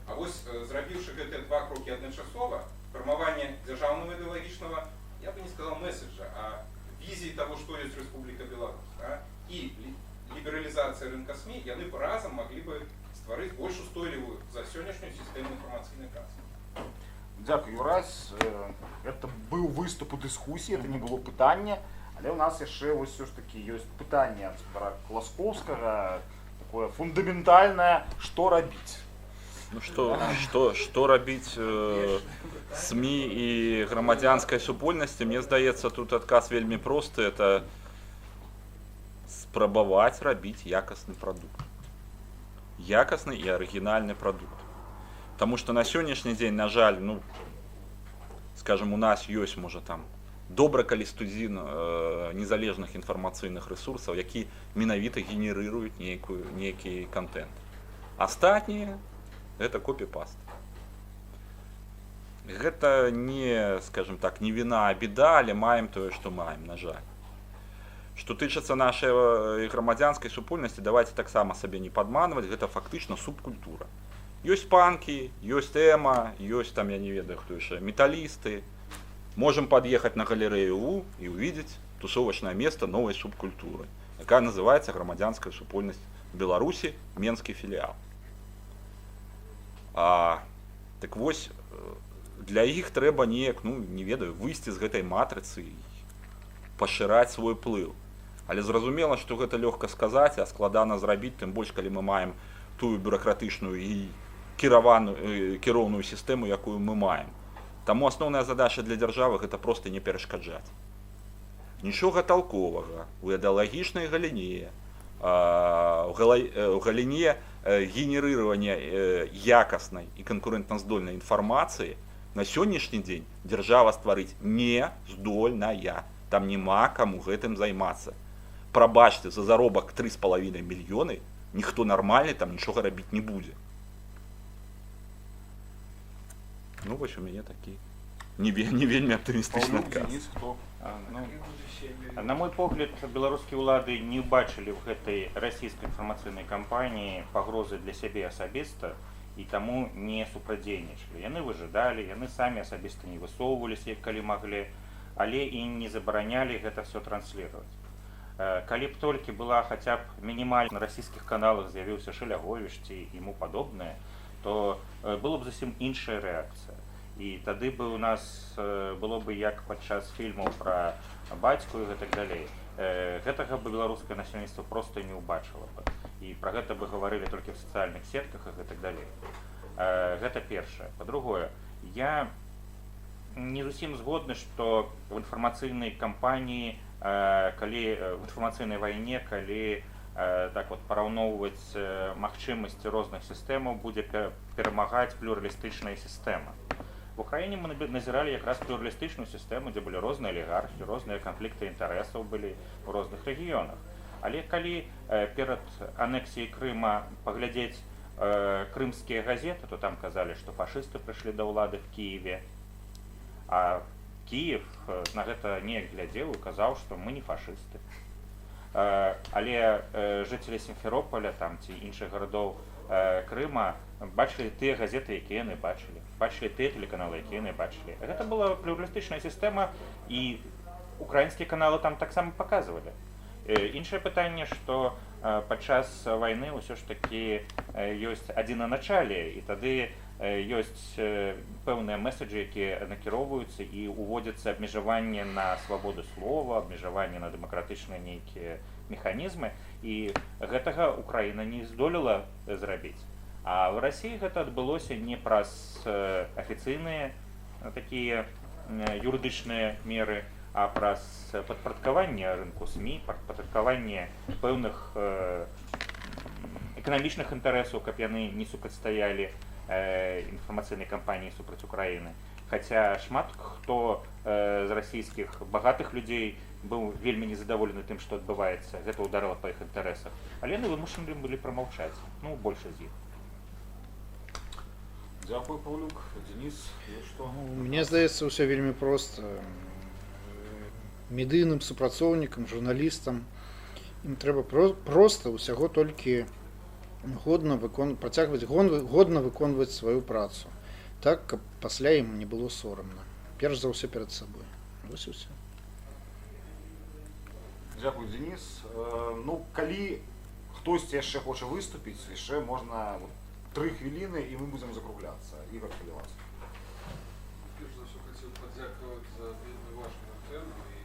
А вось зрабіўшы гэтыя два крокі адначасова, фармаванне дзяржаўнага ідэалагічнага, я бы не сказал месседжа, а візіі того, што ёсць Рэспубліка Беларусь, да? І лібералізацыя рынка СМІ, яны б разам маглі бы стварыць больш устойлівую за сённяшнюю сістэму інфармацыйнай працы. Дзякую, Юрась. Гэта быў выступ у дыскусіі, это не было пытанне, але ў нас яшчэ вось усё ж такі ёсць пытанне ад спадара Класкоўскага, такое фундаментальнае: што рабіць? Ну што рабіць СМІ і грамадзянскай супольнасці, мне здаецца, тут адказ вельмі просты: это спрабаваць рабіць якасны прадукт. Якасны і арыгінальны прадукт. Таму што на сённяшні дзень, на жаль, ну, скажем, у нас ёсць, можа, там добра калі з тузін незалежных інфармацыйных рэсурсаў, які менавіта генерыруюць нейкі кантэнт. Астатнія — это копіпаст. Гэта не, скажем так, не віна, а беда, але маем тое, што маем, на жаль. Што тычыцца нашай грамадзянскай супольнасці, давайте таксама сабе не падманваць, гэта фактычна субкультура. Ёсць панкі, ёсць эма, ёсць там, я не ведаю, хто яшчэ, металісты. Можем подъехать на галерею У и увидеть тусовочное место новой субкультуры, якая называется «Грамадзянская супольнасць Беларусі, Менскі філіал». Так вось, для іх трэба неяк, ну, не ведаю, выйсці з гэтай матрыцы і пашыраць свой уплыў. Але зразумела, што гэта лёгка сказаць, а складана зрабіць, тым больш калі мы маем тую бюракратычную і кіроўную сістэму, якую мы маем. Таму асноўная задача для дзяржавы — гэта проста не перашкаджаць. Нічога талковага у ідэалагічнай галіне, у галіне генерыравання якаснай і канкурэнтназдольнай інфармацыі на сённяшні дзень дзяржава стварыць не здольная. Там няма каму гэтым займацца. Прабачце, за заробак 3,5 мільёны ніхто нармальны там нічога рабіць не будзе. Ну вось, у мяне такі не вельмі аптымістычны Паўлюк, адказ. Дзяніс, хто? Ну, на мой погляд, беларускія ўлады не ўбачылі ў гэтай расійскай інфармацыйнай кампаніі пагрозы для сябе асабіста і таму не супрацьдзейнічалі. Яны выжидалі, яны самі асабіста не высоўваліся, як калі маглі, але і не забаранялі гэта все транслировать. Калі б толькі была хаця б мінімальна, на расійскіх каналах з'явіўся Шаляговіч ці ему падобнае, то было б зусім іншая рэакцыя. І тады бы у нас было бы як падчас фільмаў пра бацьку і гэтак далей. Гэтага бы беларускае насельніцтва проста не ўбачыла бы. І пра гэта бы гаварылі толькі в сацыяльных сетках і гэтак далей. Гэта першае. Па-другое, я не зусім згодны, што в інфармацыйнай кампаніі, калі в інфармацыйнай вайне, калі так вот параўноўваць магчымасці розных сістэмаў, будзе перамагаць плюралістычная сістэма. В Украіне мы назіралі якраз плюралістычную сістэму, дзе былі розныя алігархі, розныя канфлікты інтарэсаў былі ў розных рэгіёнах. Але калі перад анексіяй Крыма паглядзець крымскія газеты, то там казалі, што фашысты прыйшлі да ўлады в Киеве. А Кіев на гэта неяк глядзеў і казаў, што мы не фашысты. Але жыцелі Сімферополя там ці іншых гарадоў Крыма бачылі тыя газеты, якія яны бачылі, бачылі тыя тэлеканалы, якія яны бачылі. Гэта была плюралістычная сістэма, і украінскія каналы там таксама паказвалі. Іншае пытанне, што падчас вайны ўсё ж такі ёсць адзінаначале, і тады ёсць пэўныя месседжы, якія накіроўваюцца, і уводзяцца абмежаванне на свабоду слова, абмежаванне на дэмакратычныя нейкія механізмы, і гэтага Украіна не здолела зрабіць. А ў Расіі гэта адбылося не праз афіцыйныя такія юрыдычныя меры, а праз падпарадкаванне рынку СМІ, падпарадкаванне пэўных эканамічных інтарэсаў, каб яны не супрацьстаялі інфармацыйнай кампаніі супраць Украіны. Хаця шмат хто з расійскіх багатых людзей быў вельмі незадаволены тым, што адбываецца, гэта ўдарыла па іх інтарэсах. Але яны вымушаны былі прамаўчаць, ну, большасць з іх. Дзякую, Паўлюк. Дзяніс, ёсць што? Ну, мне здаецца, ўсё вельмі проста. Медыйным супрацоўнікам, журналістам ім трэба проста ўсяго толькі годна працягваць годна выконваць сваю працу так, каб пасля ім не было сорамна. Перш за ўсё перад сабой. Вось і ўсё. Дзякую, Дзяніс. Ну, калі Хтосьці яшчэ хоча выступіць, яшчэ можна, вот, 3 хвіліны, і мы будзем закругляцца. Ігар, калі ласка. Перш за ўсё хацеў падзякаваць за вельмі важную тэму і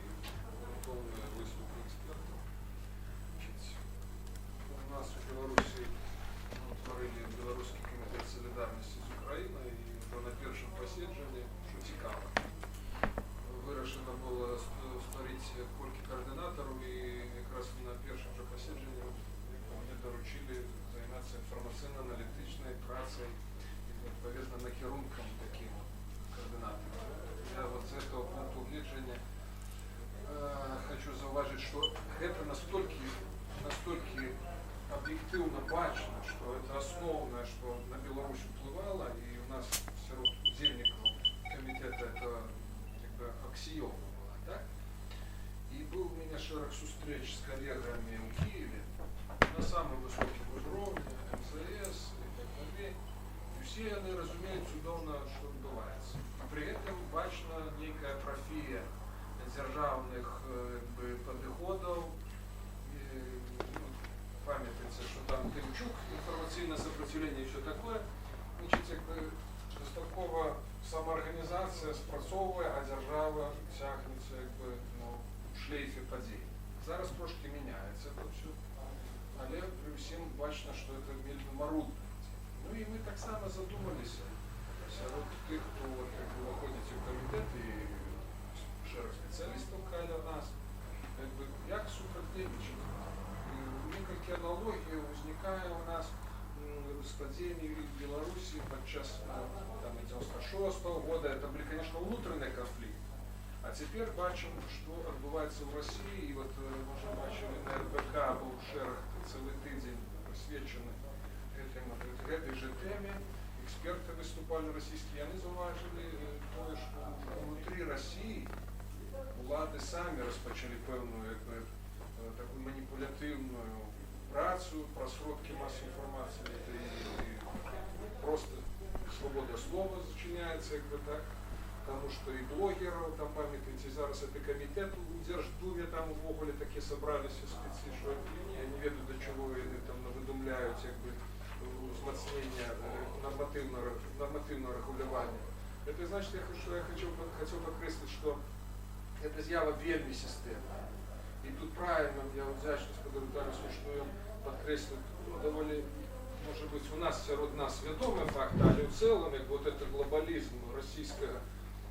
грунтоўныя выступы экспертаў. Значыць, у нас у Беларусі, ну, утварылі Беларускі камітэт салідарнасці з Украінай, і ўжо на першым паседжанні, што цікава, вырашана было стварыць колькі каардынатараў, і якраз на першым жа паседжанні вот, як бы, мне даручылі займацца інфармацыйна-аналітычнай працай і, адпаведна, накірункам такім каардынатара. Я вот з гэтага пункту гледжання хачу заўважыць, што гэта настолькі аб'ектыўна бачна, што гэта асноўнае, што на Беларусь уплывала, і у нас сярод удзельнікаў камітэта гэта як бы аксіёма была, так? І быў у мяне шэраг сустрэч з калегамі ў Кіеве на самым высокім узроўні, МЗС і так далей. І ўсе яны разумеюць цудоўна, што адбываецца. І пры гэтым бачна нейкая атрафія дзяржаўных як бы, падыходаў. І, ну, памятаеце, што там Тымчук, інфармацыйнае супраціўленне і ўсё такое. Значыць, як бы, дастаткова самаарганізацыя спрацоўвае, а дзяржава цягнецца як бы, ну, у шлейфе падзей. Зараз трошкі мяняецца гэта ўсё, але пры ўсім бачна, што гэта вельмі марудна. Ну і мы таксама задумаліся сярод тых, хто вот, як бы, уваходзіць у камітэт, і шэраг спецыялістаў каля нас, як бы, як супрацьдзейнічаць. І некалькі аналогій узнікае у нас з падзеямі в Беларусі падчас там, 96 -го года. Гэта былі, конечно, унутраныя канфлікты. А цяпер бачым, што адбываецца ў Расіі. І вот, можа, бачылі, на РБК быў шэраг, цэлы тыдзень прысвечаны гэтай жа тэме. Эксперты выступалі расійскія, яны заўважылі тое, што ўнутры Расіі улады самі распачалі пэўную як бы, такую маніпулятыўную працу пра сродкі масавай інфармацыі. Гэта і проста свабода слова зачыняецца, як бы так, таму што і блогераў, там, памятаеце, зараз гэты камітэт у Дзярждуме, там увогуле такі сабраліся спецы, што я не ведаю, да чаго яны там навыдумляюць, як бы, узмацнення нарматыўнага рэгулявання. Гэта значыць, я хацеў падкрэсліць, што гэта з'ява вельмі сістэмная. І тут правільна, я ўдзячны спадару Тарасу, што ён падкрэсліў, ну, даволі, можа быць, у нас, сярод нас вядомы факт, але ў цэлым, як вот гэты глобалізм расійскага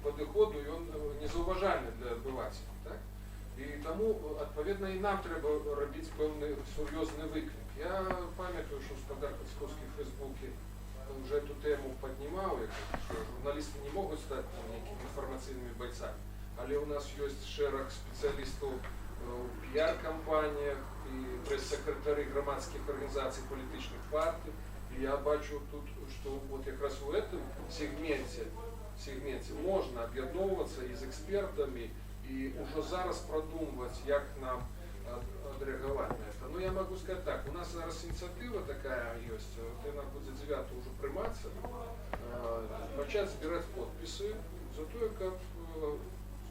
падыходу, ён незаўважальны для абывацеля. Так? І таму, адпаведна, і нам трэба рабіць пэўны сур'ёзны выклік. Я памятаю, што спадар Пацькоўскі ў Фэйсбуку ўжо гэту тэму паднімаў, як, што журналісты не могуць стаць там нейкімі інфармацыйнымі байцамі, але ў нас ёсць шэраг спецыялістаў у піяр-кампаніях і прэс-сакратары грамадскіх арганізацый, палітычных партый. І я бачу тут, што вот якраз у гэтым сегменце можна аб'ядноўвацца і з экспертамі, і ўжо зараз прадумваць, як нам адрэагаваць на гэта. Ну, я магу сказаць так, у нас зараз ініцыятыва такая ёсць, вот яна будзе 9 ужо прымацца, пачаць збіраць подпісы за тое, каб,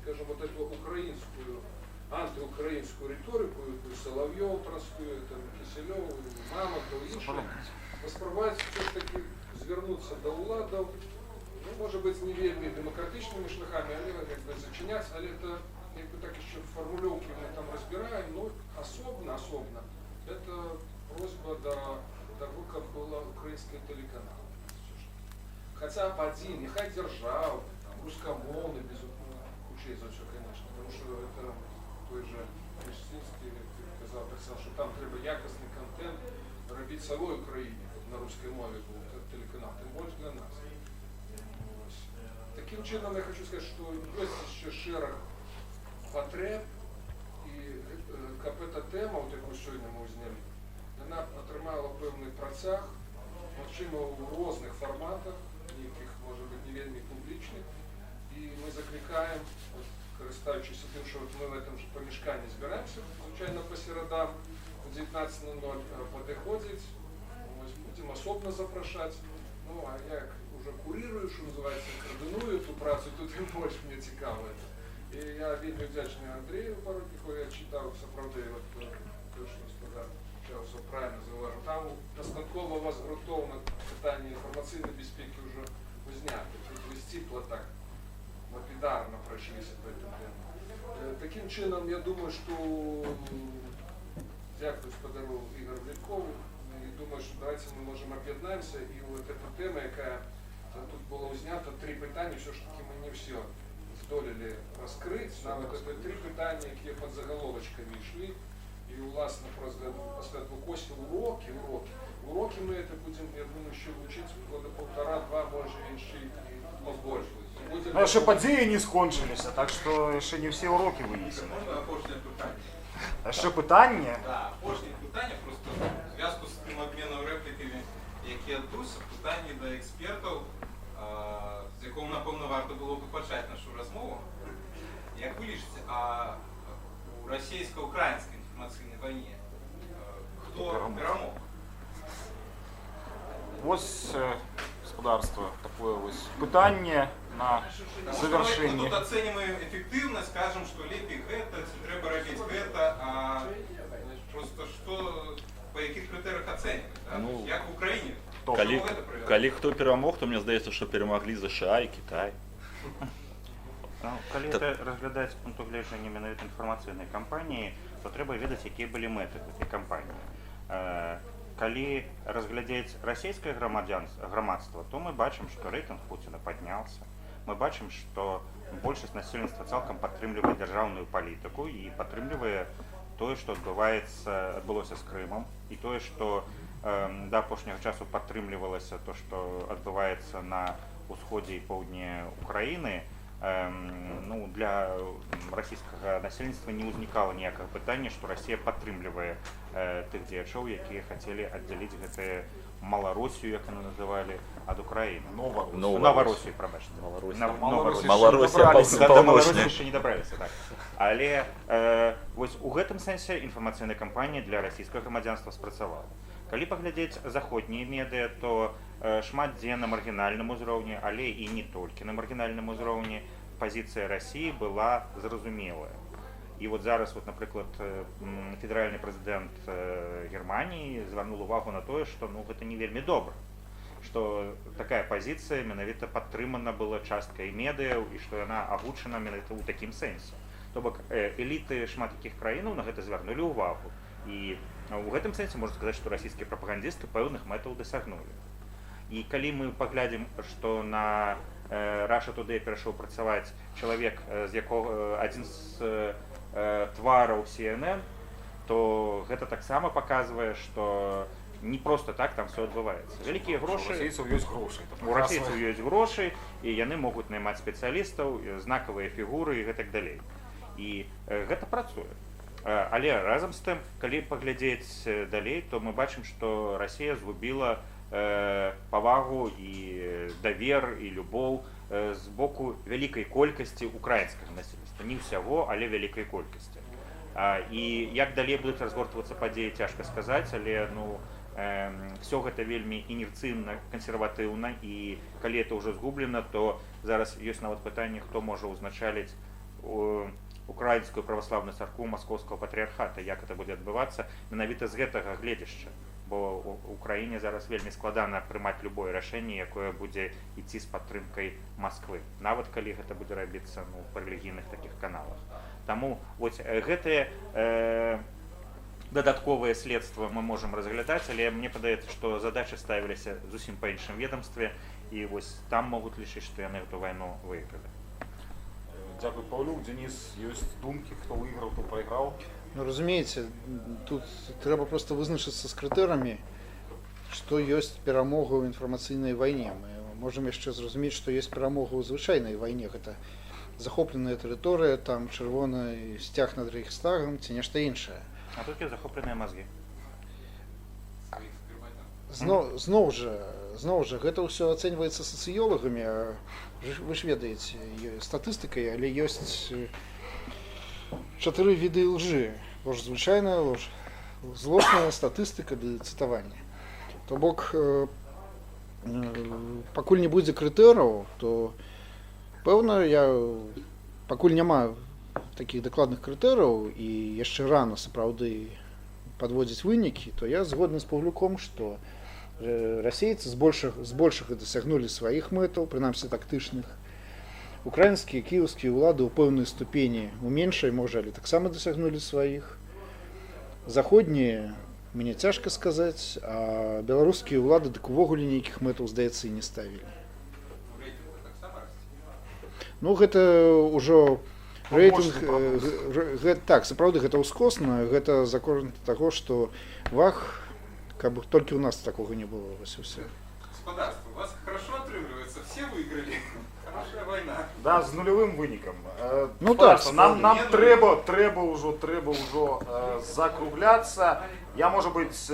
скажам, вот гэту украінскую, антыўкраінскую рыторыку, якую Салаўёў транслюе, там, Кісялёў, Мамантаў, іншыя, паспрабаваць усё ж такі звярнуцца да ўладаў, ну, можа быць, не вельмі дэмакратычнымі шляхамі, але як бы зачыняць, але гэта як бы так яшчэ фармулёўкі мы там разбіраем, но асобна, гэта просьба да таго, каб была украінская тэлеканал. Усё ж такі. Хаця б адзін, няхай дзяржаўны, там, рускамоўны, без, хутчэй за ўсё, конечно, потому что гэта той жа Лясчынскі казаў таксама, што там трэба якасны кантэнт рабіць самой Украіне, каб на рускай мове быў тэлеканал, тым больш для нас. Вось. Такім чынам, я хачу сказаць, што ёсць яшчэ шэраг патрэб, і каб гэта тэма, вот якую сёння мы ўзнялі, яна атрымала пэўны працяг, магчыма, ў розных фарматах, нейкіх, можа быць, не вельмі публічных, і мы заклікаем, вот, карыстаючыся тым, што вот мы ў гэтым жа памяшканні збіраемся, звычайна, па серадам у 19:00, падыходзіць, вось, будзем асобна запрашаць. Ну, а я як ужо курырую, што называецца, каардыную гэту працу, то тым больш мне цікава гэта. І я вельмі ўдзячны Андрэю Паротніку, я чытаў, сапраўды, вот, тое, што спадар Часу правільна заўважыў. Там дастаткова у вас грунтоўна пытанне інфармацыйнай бяспекі ўжо ўзнята. Тут вы сціпла так лапідарна прайшліся па гэту тэму. Такім чынам, я думаю, што дзякую спадару Ігару Ляткову. І думаю, што давайце мы можам аб'яднаемся. І вот гэта тэма, якая тут была ўзнята, тры пытанні, усё ж такі мы не ўсё здолелі раскрыць. Нават гэта тры пытанні, якія пад загаловачкамі ішлі. І, уласна, пасля двукосся урокі, урокі. Урокі мы гэта будзем, я думаю, яшчэ вучыць года паўтара-два, можа, яшчэ і пабольш. Будзем Ну, яшчэ падзеі не скончыліся, так што яшчэ не ўсе ўрокі вынесены. Можна апошняе пытанне? А яшчэ пытанне? Да, апошняе пытанне, проста ў сувязі з тым абменам рэплікамі, які адбыўся, пытанне да экспертаў, з якога, напэўна, варта было б пачаць нашу размову. Як вы лічыце, а ў расійска-ўкраінскай інфармацыйнай вайне хто Перамог? перамог? Вось, гаспадарства, такое вось пытанне на Таму што мы завяршэнне. тут ацэньваем эфектыўнасць, кажам, што лепей гэта, ці трэба рабіць гэта, а проста што, па якіх крытэрыях ацэньваць, да? Ну, Як ва Украіне? То. Калі, Чаму гэта прывяло? калі хто перамог, то мне здаецца, што перамаглі ЗША і Кітай. Ну, калі гэта разглядаць з пункту гледжання менавіта інфармацыйнай кампаніі, то трэба ведаць, якія былі мэты гэтай кампаніі. Калі разглядзець расійскае грамадства, то мы бачым, што рэйтынг Пуціна падняўся. Мы бачым, што большасць насельніцтва цалкам падтрымлівае дзяржаўную палітыку і падтрымлівае тое, што адбылося з Крымам, і тое, што да апошняга часу падтрымлівалася то, што адбываецца на ўсходзе і поўдні Украіны, ну, для расійскага насельніцтва не ўзнікала ніякага пытання, што Расія падтрымлівае тых дзеячоў, якія хацелі аддзяліць гэтыя Маларосію, як яны называлі, ад Украіны. Новаросію. Новаросію. Новаросію, прабачце. Маларосія. Маларосія Маларосія яшчэ не дабраліся. Да, да паўночная. Маларосіі яшчэ не дабраліся, так. Але вось у гэтым сэнсе інфармацыйная кампанія для расійскага грамадзянства спрацавала. Калі паглядзець заходнія медыа, то шмат дзе на маргінальным узроўні, але і не толькі на маргінальным узроўні, пазіцыя Расіі была зразумелая. І вот зараз, вот, напрыклад, федэральны прэзідэнт Германіі звярнуў увагу на тое, што, ну, гэта не вельмі добра, што такая пазіцыя менавіта падтрымана была часткай медыяў і што яна агучана менавіта ў такім сэнсе. То бок эліты шмат якіх краінаў на гэта звярнулі ўвагу. І ў гэтым сэнсе можна сказаць, што расійскія прапагандзісты пэўных мэтаў дасягнулі. І калі мы паглядзім, што на Russia Today перайшоў працаваць чалавек, з якога адзін з твараў CNN, то гэта таксама паказвае, што не проста так там усё адбываецца. Вялікія У грошы расійцаў ёсць грошы. У расійцаў ёсць грошы, і яны могуць наймаць спецыялістаў, знакавыя фігуры і гэтак далей. І гэта працуе. Але разам з тым, калі паглядзець далей, то мы бачым, што Расія згубіла павагу і давер і любоў з боку вялікай колькасці украінскага насельніцтва. Не ўсяго, але вялікай колькасці. І як далей будуць разгортвацца падзеі, цяжка сказаць, але, ну, усё гэта вельмі інерцыйна, кансерватыўна, і калі это ўжо згублена, то зараз ёсць нават пытанне, хто можа ўзначаліць украінскую праваслаўную царкву маскоўскага патрыархата, як это будзе адбывацца менавіта з гэтага гледзяшча. Бо у Украіне зараз вельмі складана прымаць любое рашэнне, якое будзе ісці з падтрымкай Масквы, нават калі гэта будзе рабіцца, ну, па рэлігійных такіх каналах. Таму вось гэтыя дадатковыя следства мы можам разглядаць, але мне падаецца, што задачы ставіліся зусім па іншым ведомстве, і вось там могуць лічыць, што яны гэту вайну выйгралі. Дзякуй, Паўлюк. Дзяніс, ёсць думкі, хто выйграў, хто прайграў? Ну, разумееце, тут трэба проста вызначыцца з крытэрыямі, што ёсць перамога ў інфармацыйнай вайне. Мы можам яшчэ зразумець, што ёсць перамога ў звычайнай вайне. Гэта захопленая тэрыторыя, там чырвоны сцяг над Рэйхстагам ці нешта іншае. А тут ёсць захопленыя мазгі. Сваіх грамадзян. Зноў жа, гэта ўсё ацэньваецца сацыёлагамі, а вы ж ведаеце, статыстыкай, але ёсць чатыры віды лжы: ложь звычайная, ложь злосная, статыстыка ды цытаванне. То бок пакуль не будзе крытэраў, то, пэўна, я пакуль няма такіх дакладных крытэраў і яшчэ рана сапраўды. падводзіць вынікі, то я згодны з Паўлюком, што расейцы збольшага дасягнулі сваіх мэтаў, прынамсі тактычных. Украінскія, кіеўскія ўлады ў пэўнай ступені, у меншай, можа, але таксама дасягнулі сваіх. Заходнія, мне цяжка сказаць, а беларускія ўлады дык увогуле нейкіх мэтаў, здаецца, і не ставілі. Ну, рэйтынг таксама расце. Ну, гэта ўжо рэйтынг Пабочны прадукт. Так, сапраўды, гэта ўскосна, гэта за кошт таго, што вах, каб толькі ў нас такога не было, вось і ўсё. Спадарства, у вас хорошо атрымліваецца, все выиграли. Хорошая война. Да, з нулявым вынікам. Ну так, Спадарства, нам Не, ну- трэба ўжо закругляцца. Я, можа быць,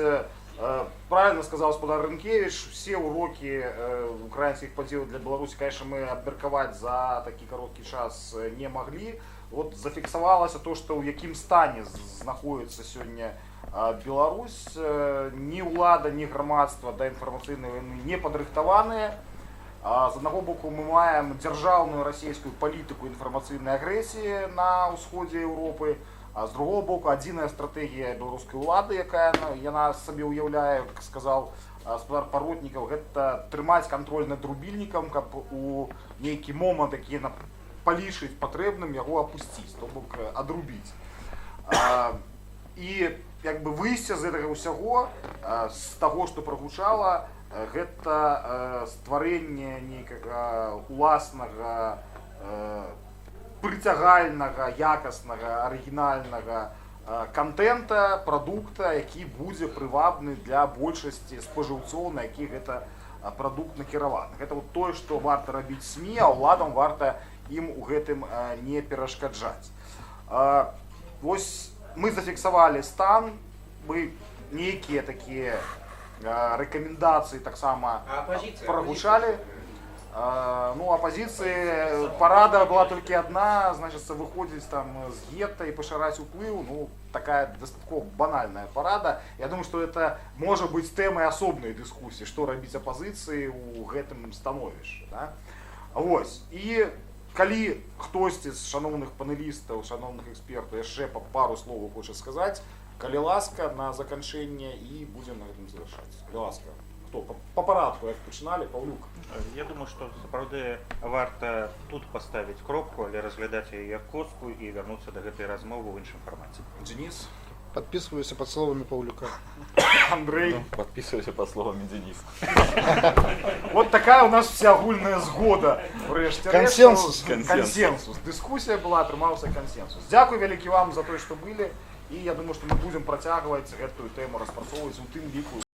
правильно сказаў спадар Рынкевич, все уроки украінскіх падзеяў для Беларусі, конечно, мы абмеркаваць за такі кароткі час не маглі. Вот зафіксавалася то, што ў якім стане знаходіцца сёння Беларусь. Ні ўлада, ні грамадства да інфармацыйнай вайны не падрыхтаваныя. З аднаго боку, мы маем дзяржаўную расійскую палітыку інфармацыйнай агрэсіі на ўсходзе Еўропы, а з другого боку, адзіная стратэгія беларускай улады, якая яна сабе ўяўляе, як сказаў спадар Паротнікаў, гэта трымаць кантроль над рубільнікам, каб у нейкі момант, які яна палічыць патрэбным, яго апусціць, то бок адрубіць. І як бы выйсце з гэтага ўсяго, з таго, што прагучала, гэта стварэнне нейкага уласнага, прыцягальнага, якаснага, арыгінальнага кантэнта, прадукта, які будзе прывабны для большасці спажыўцоў, на які гэта прадукт накіраваны. Гэта вот тое, што варта рабіць СМІ, а ўладам варта ім у гэтым не перашкаджаць. Вось мы зафіксавалі стан, мы нейкія такія рэкамендацыі таксама А апазіцыя? прагучалі. Ну, апазіцыі парада была толькі адна, значыцца, выходзіць там з гета і пашыраць уплыў, ну, такая дастаткова банальная парада. Я думаю, што это можа быць тэмай асобнай дыскусіі, што рабіць апазіцыі ў гэтым становішчы. Да? Вось. І калі хтосьці з шаноўных панелістаў, шаноўных экспертаў яшчэ па пару словаў хоча сказаць, калі ласка, на заканчэнне, і будзем на гэтым завяршаць. Калі ласка. Хто? Па парадку, як пачыналі, Паўлюк. Я думаю, што сапраўды варта тут паставіць кропку, але разглядаць яе як коску і вярнуцца да гэтай размовы ў іншым фармаце. Дзяніс. Падпісваюся пад словамі Паўлюка. Андрей. Ну, подписывайся под словами Дениса. Вот такая у нас всеагульная згода. Урэшце. Консенсус. Консенсус. Дыскусія была, атрымаўся кансенсус. Дзякуй вялікі вам за тое, што былі. І я думаю, што мы будзем працягваць гэтую тэму распрацоўваць, у тым ліку